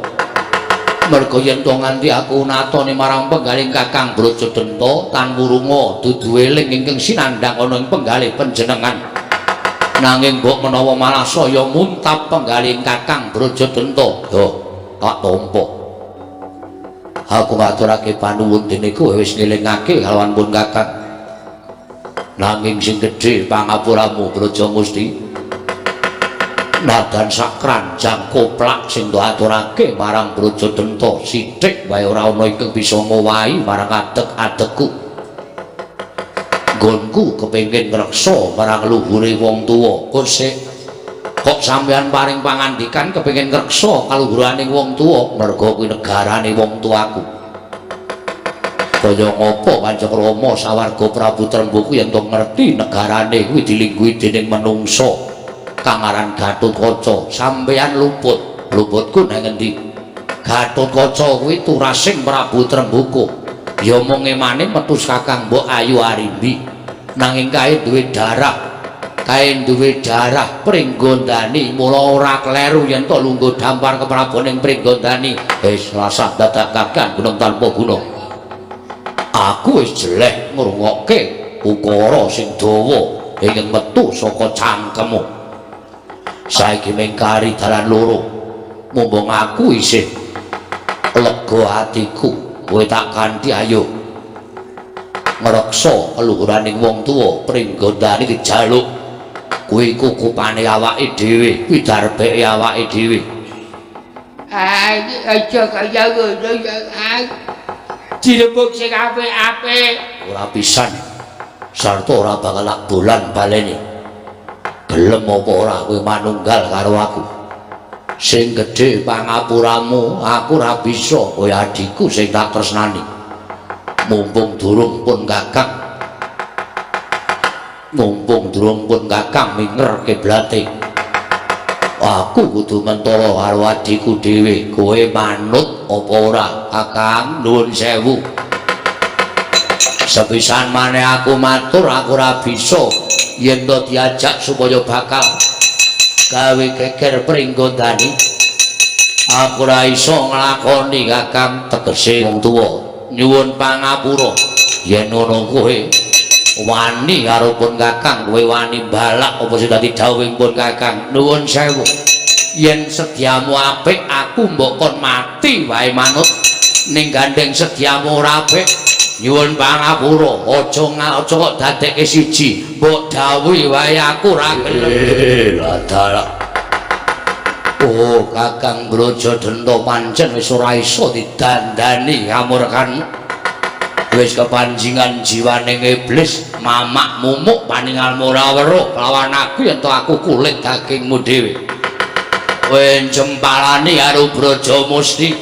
Merga yen to nganti aku natoni marang penggalih Kakang Brajadenta tan wurunga dudu eling ingkang sinandhang ana ing penggalih panjenengan. Nanging mbok menawa malah saya muntap penggalih Kakang Brajadenta. Yo, tak tampa. Aku ngaturake panuwun dene kowe wis ngelingake kalawan pun Kakang. Nanging sing gedhe pangapuramu Brajamusti. Nadan sak kranjang koplak sing mbok aturake marang Brajadenta sithik wae ora ana ingkang bisa ngowahi marang adeg-adegku. Nggonku kepengin ngreksa marang luhure wong tuwa. Kosek kok sampeyan paring pangandikan kepengin ngreksa kaluhuraning wong tuwa, merga kuwi negarane wong tuaku. Kaya ngapa Kanjeng Rama sawarga Prabu Trembaka yen to ngerti negarane kuwi dilingguhi dening menungsa kang aran Gatotkaca. Sampeyan luput, luputku nang endi? Gatotkaca kuwi turasing Prabu Trembaka. Ya mung emane metu Kakang mbok ayu arimbi, nanging kae duwe darah. Kae duwe darah Pringgondani, mula ora kleru yen to lungguh dampar keprabon ing Pringgondani. Wis rasah dadak kakan gunung tanpa guna. Aku wis jeleh ngrungokke ukara sing dawa ingkang metu saka cangkemmu. Saiki mengkari dalan loro. Mumpung aku isih lega atiku, kowe tak kanthi ayo ngreksa keluhuraning wong tuwa Pringgondani dijaluk. Kuwi kukupane awake dhewe, kuwi darbeke awake dhewe. Aja kaya ngono ya, Kang. Dirembug sing apik-apik. Ora pisan. Sarta ora bakal tak bolan baleni. Gelem apa ora kowe manunggal karo aku? Sing gedhe pangapuramu, aku ora bisa kowe adhiku sing tak tresnani. Mumpung durung pun Kakang. Mumpung durung pun Kakang minger kiblate. Aku kudu mentala karo adhiku dhewe. Kowe manut apa ora? Kakang nuwun sewu. Sepisan maneh aku matur, aku ora bisa yen to diajak supaya bakal gawe geger Pringgondani. Aku ora iso nglakoni Kakang, tegese wong tuwa. Nyuwun pangapura. Yen ngono kowe wani karo pun Kakang, kowe wani balak apa sing dadi dawuhing pun Kakang. Nuwun sewu. Yen sedyamu apik, aku mbok kon mati wae manut. Ning gandeng sedyamu ora apik, nyuwun pangapura. Aja aja kok dadekke siji, mbok dawuhi wae aku ora gelem. Lah. Oh, Kakang Brajadenta pancen wis ora iso didandani kamurkan. Wis kepanjingan jiwaning iblis, mamak mumuk paningalmu ora weruh lawan aku yen to aku kulit dagingmu dhewe. Kowe jempalani karo Brajamusti.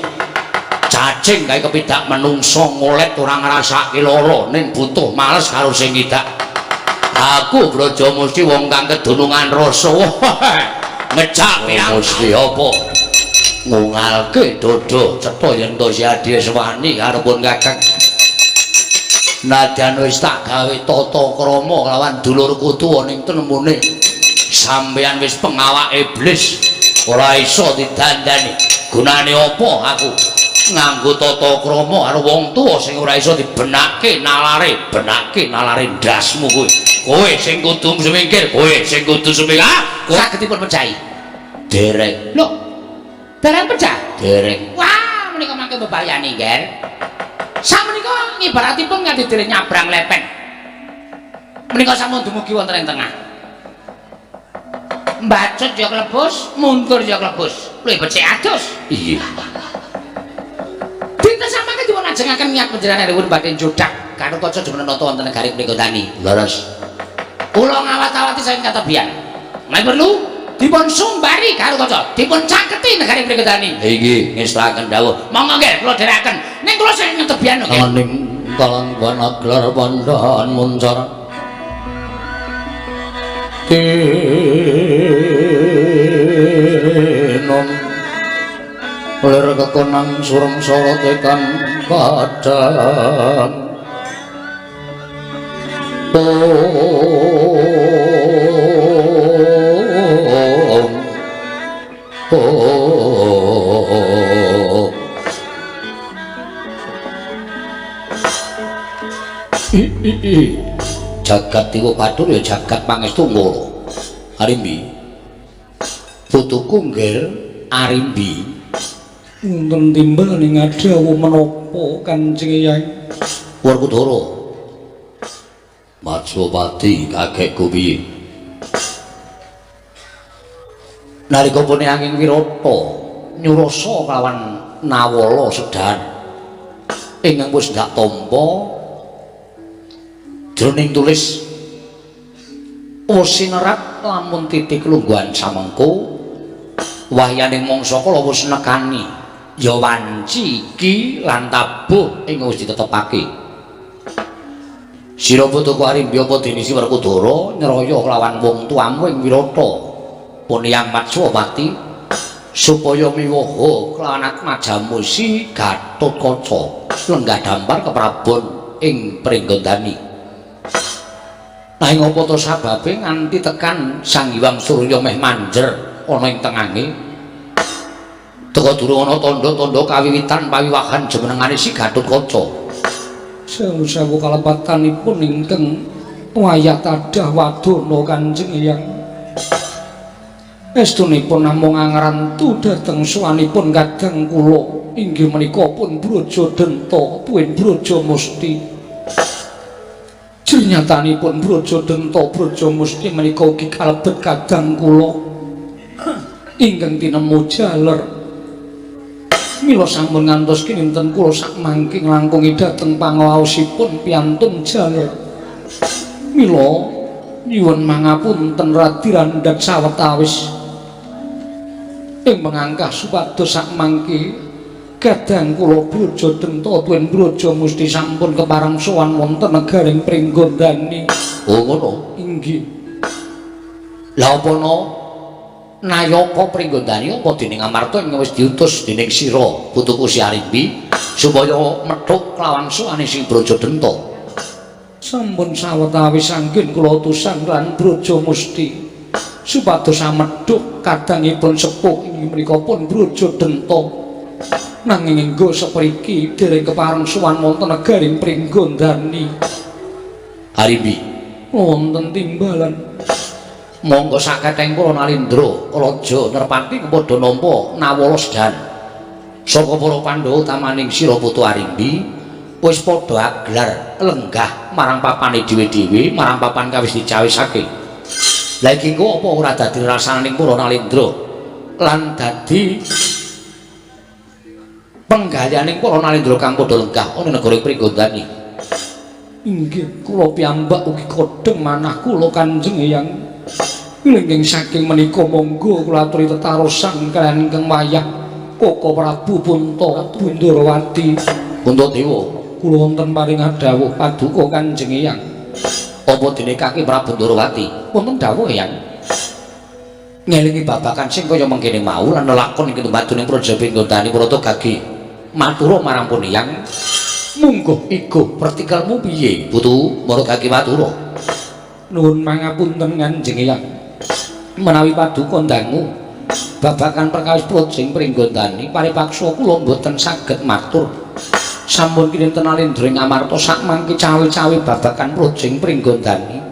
Cacing kae kepidak menungso ngolet ora ngrasake lara ning butuh males karo sing ngidak. Aku Brajamusti wong kang kedunungan rasa. Ngejak pirang musti apa? Ngungalke dodo cetha yen to si adhi wis wani karo pun Kakang. Nadyan wis tak gawe tata krama lawan dulurku tuwa ning tenemune sampeyan wis pengawak iblis, ora iso didandani. Gunane apa aku nganggo tata krama karo wong tuwa sing ora iso dibenake nalare, benake nalare ndasmu kowe. Kowe sing kudu sumingkir, kowe sing kudu sumingkir. Ah, saged dipun pecahi. Dereng. Lho, dereng pecah? Dereng. Wah, menika mangke bebayani, Nger. Samenika ngibaratipun nganti dereng nyabrang lepen. Menika sampun dumugi wonten ing tengah. Mbacut ya klebus, mundur ya klebus. Luwih becik adus. Iya. Dinten samangke dipun ajengaken niat panjenenganipun badhe njodak Gatotkaca jumeneng nata wonten negari Pringgondani. Leres. Kula ngawat-awati saking katebian. Menawi perlu dipun sumbari Gatotkaca, dipun caketi negari Pringgondani. Inggih, ngestakaken dawuh. Monggo nggih kula dherekaken. Ning kula sing ngetebian nggih. Ning kalang wanaglar pandhan muncar. Tinom lir kekonang surem sorote kan padang. Om Om Jagat Dewa Bathara ya jagat pangestu ngoro. Arimbi. Putuku nggir Arimbi. Wonten timbel ing adhawu menapa Kanjeng Eyang? Werkudara. Matswapati kakekku piye? Nalika pun angin Wirata nyurasa kelawan Nawala sedan ingkang wis ndak tampa jroning tulis sinerat lamun titik lungguhan samengko wahyaning mangsa kala wis nekani ya wanci iki lan tabuh ing wis ditetepake. Sira putuku Arimbi apa dene si Werkudara nyraya kelawan wong tuamu ing Wirata Puniyang Matswapati supaya miwoha kelawan atmajamu si Gatotkaca lenggah dampar keprabon ing Pringgondani. Nanging apa to sababe nganti tekan Sang Hyang Surya meh manjer ana ing tengahe teka durung ana tandha-tandha kawiwitan pawiwahan jumenengane si Gatotkaca. Sewu-sewu kalepatanipun ingkang wayah tadah wadana Kanjeng Eyang. Estunipun namung angrantu dhateng sowanipun kadang kula inggih menika pun Brajadenta tuwin Brajamusti. Jernyatanipun Brajadenta Brajamusti menika ugi kalebet kadang kula ingkang tinemu jaler. Mila sampun ngantos kinten kula sakmangke nglangkungi dhateng pangaosipun piantun jaler. Mila Nyuwun mangapunten radi randhat sawetawis ing mengangkah supados sakmangke kadang kula Braja Denta tuwin Braja Musti sampun kepareng sowan wonten negaring Pringgondani. Oh ngono. Inggih. Lah apa no nayaka Pringgondani apa dening Amarta ing wis diutus dening sira putuku Si Arimbi supaya methuk kelawan sowane sing Braja Denta? Sampun sawetawis anggen kula utusan lan Braja Musti supados amedhuk kadangipun sepuh inggih menika pun Braja Denta. Nanging enggo sepriki dereng kepareng sowan wonten negaring Pringgondani. Arimbi, wonten timbalan. Monggo saketeng para Nalindra Raja Nerpati padha nampa nawala sedan saka para Pandhawa utamaning sira putu Arimbi wis padha aglar lenggah marang papane dhewe-dhewe, marang papan kawis dicawisake. Lah iki engko apa ora dadi rasaning para Nalindra lan dadi penggayaning para Nalindra kang padha lenggah ana negara Pringgondani? Inggih, kula piyambak ugi kodheng manah kula Kanjeng Eyang. Wilinging saking menika monggo kula aturi tetarosan kaliyan ingkang wayah Koko Prabu Punta Bundarawati. Puntadewa, kula wonten paring dawuh paduka Kanjeng Eyang. Apa dene Kaki Prabu Ndorowati? Wonten dawuh Eyang. Ngelingi babagan sing kaya mengkene mau lan lelakon ing tumbaduning Praja Pringgondani Prata Gagi. Matura marang pun Eyang. Mungguh igo pertikelmu piye? Putu Mara Gagi matura. Nuwun mangapunten Kanjeng Eyang. Menawi paduka ndangu babagan perkawis Praja Pringgondani paripaksa kula mboten saged matur. Sampun kinten Nalindra ing Amarta sakmangke cawe-cawe babagan Praja Pringgondani.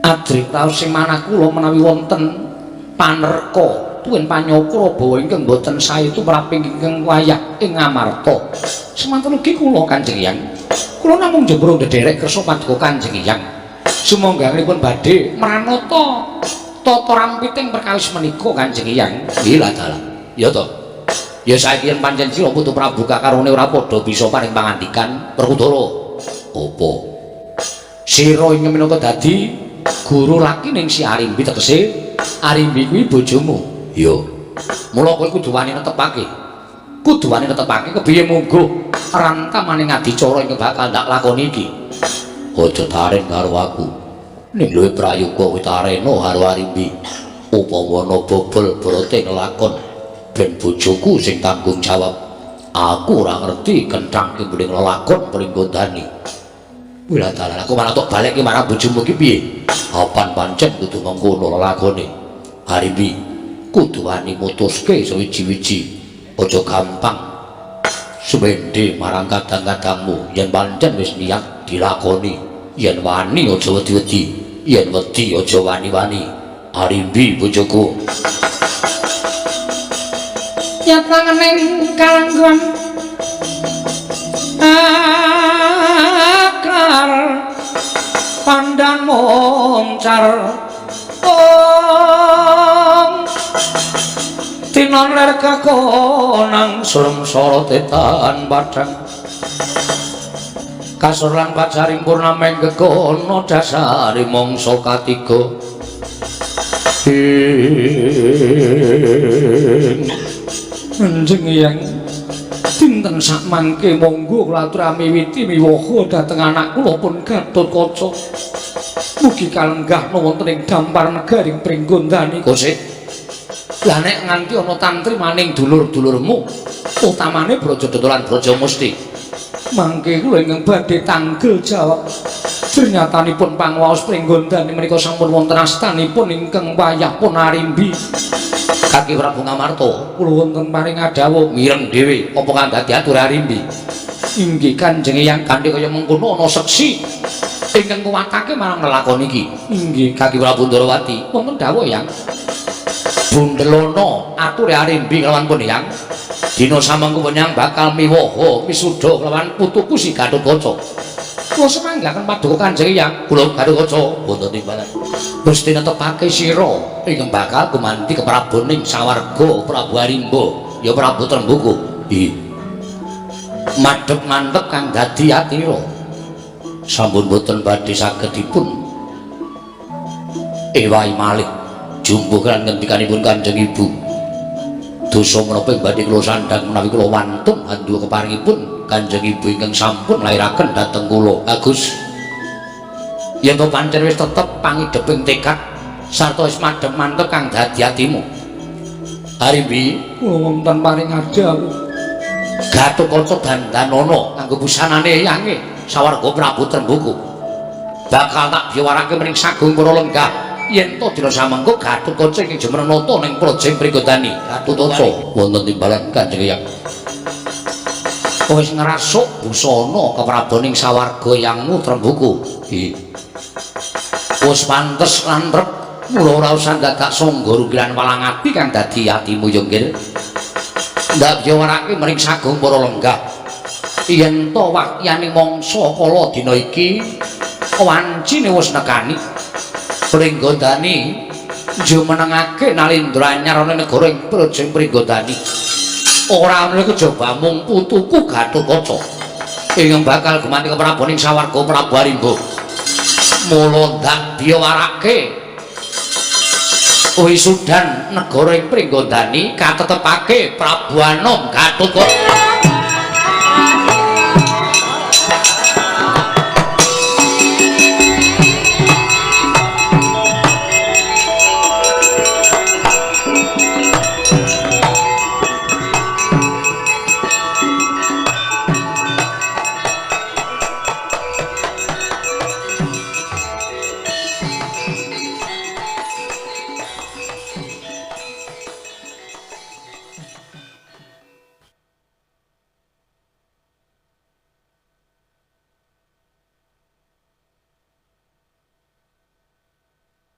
Adri taos sing manah kula menawi wonten panerka tuwin panyokra bawa ingkang boten sae tumrap ingkang wayah ing Amarta. Semanten ugi kula Kanjeng Eyang. Kula namung jembrung ndederek kersa paduka Kanjeng Eyang. Sumangga-anipun badhe mranata tata rampiting perkawis menika Kanjeng Eyang. Nggih lah dalah. Ya to. Ya saiki yen pancen sira putu Prabu kakarone ora padha bisa paring pangandikan Werkudara. Apa? Sira ing minangka dadi guru laki ning Si Arimbi, tegese Arimbi kuwi bojomu. Iya. Mula kowe kudu wani netepake. Kudu wani netepake kepiye mungguh rantamaning adicara ingkang bakal ndak lakoni iki. Aja taren karo aku. Ning luwih prayoga kowe tarena karo Arimbi. Upama ana bobol brate nglakon ben bojoku sing tanggung jawab. Aku ora ngerti kenthang ki mrene nglakon Pringgondani. Wila dalan aku malah tok balekke marang bojomu ki piye? Apan pancen kudu mengkono lelakone. Arimbi kudu wani mutuske sewiji-wiji. Aja gampang suwende marang kadang-kadangmu yen pancen wis niat dilakoni. Yen wani aja wedi-wedi, yen wedi aja wani-wani. Arimbi bojoku. Nyatangening kalanggon akar pandan moncar ong tinon ler kakonang surem sorote tan padhang kasur lan pacaring purnameng gegono dasare mangsa katiga. Kanjeng Eyang, dinten sakmangke monggo kula atur miwiti miwaha dhateng anak kula pun Gatotkaca. Mugi kalenggahna wonten ing dampar negaring Pringgondani. Kosik. Lah nek nganti ana tantri maning dulur-dulurmu, utamane Braja Denta lan Braja Musti. Mangke kula ingkang badhe tanggel jawab. Ternyatanipun pangwaos Pringgondani menika sampun wonten astanipun ingkang wayah pun Arimbi. Kaki Prabu Ngamarta, kula wonten paring dawuh mireng dhewe apa kang dadi atur Arimbi. Inggih Kanjeng Eyang, kanthi kaya mengkono ana seksi ingkang kuwatake marang lelakon iki. Inggih Kaki Prabu Ndorowati, wonten dawuh Eyang. Bundelono ature Arimbi kelawan pun Eyang. Dina samengko penyang bakal miwaha misuda kelawan putuku si Gatotkaca. Kula semanggaken paduka Kanjeng Eyang. Kula Gatotkaca wonten timbalan. Gusti netepake sira ingkang bakal gumanti kepraboning sawarga Prabu Arimba ya Prabu Trenggono. Nggih. Madhep mantep kang dadi atira. Sampun boten badhe saged dipun Ewahi malih jumbuh kan ngendikanipun Kanjeng Ibu. Dosa menapa ing badhe kula sandhang menawi kula wantun handuwa keparingipun Kanjeng Ibu ingkang sampun lairaken dhateng kula. Agus. Yen to pancen wis tetep pangideping tekad sarta wis madhep mantep kang dadi atimu. Arimbi, Kula wonten paring dawuh. Gatotkaca dandanana nganggo busanane yange sawarga Prabu Tremboko. Bakal tak biwarake mring sagung para lenggah yen to dina samengko Gatotkaca ing jumeneng nata ning Praja Pringgondani. Gatotkaca wonten timbalan Kanjeng Hyang. Wis ngrasuk busana kepraboning sawarga yangmu Tremboko. Nggih. Wis pantes lan trep mula ora usah dadak sangga runggilan walang ati kang dadi atimu ya nggih. Ndak biwarake mring sagung para lenggah. Yen to wakyane mangsa kala dina iki wancine wis nekani Pringgondani jumenengake nalindra anyar ana negara ing Praja Pringgondani. Ora ana kejaba mung putuku Gatotkaca ingkang bakal gumanti kepraboning sawarga Prabu Arimba. Mula ndak biwarake wisudan negara ing Pringgondani katetepake Prabu Anom Gatotkaca.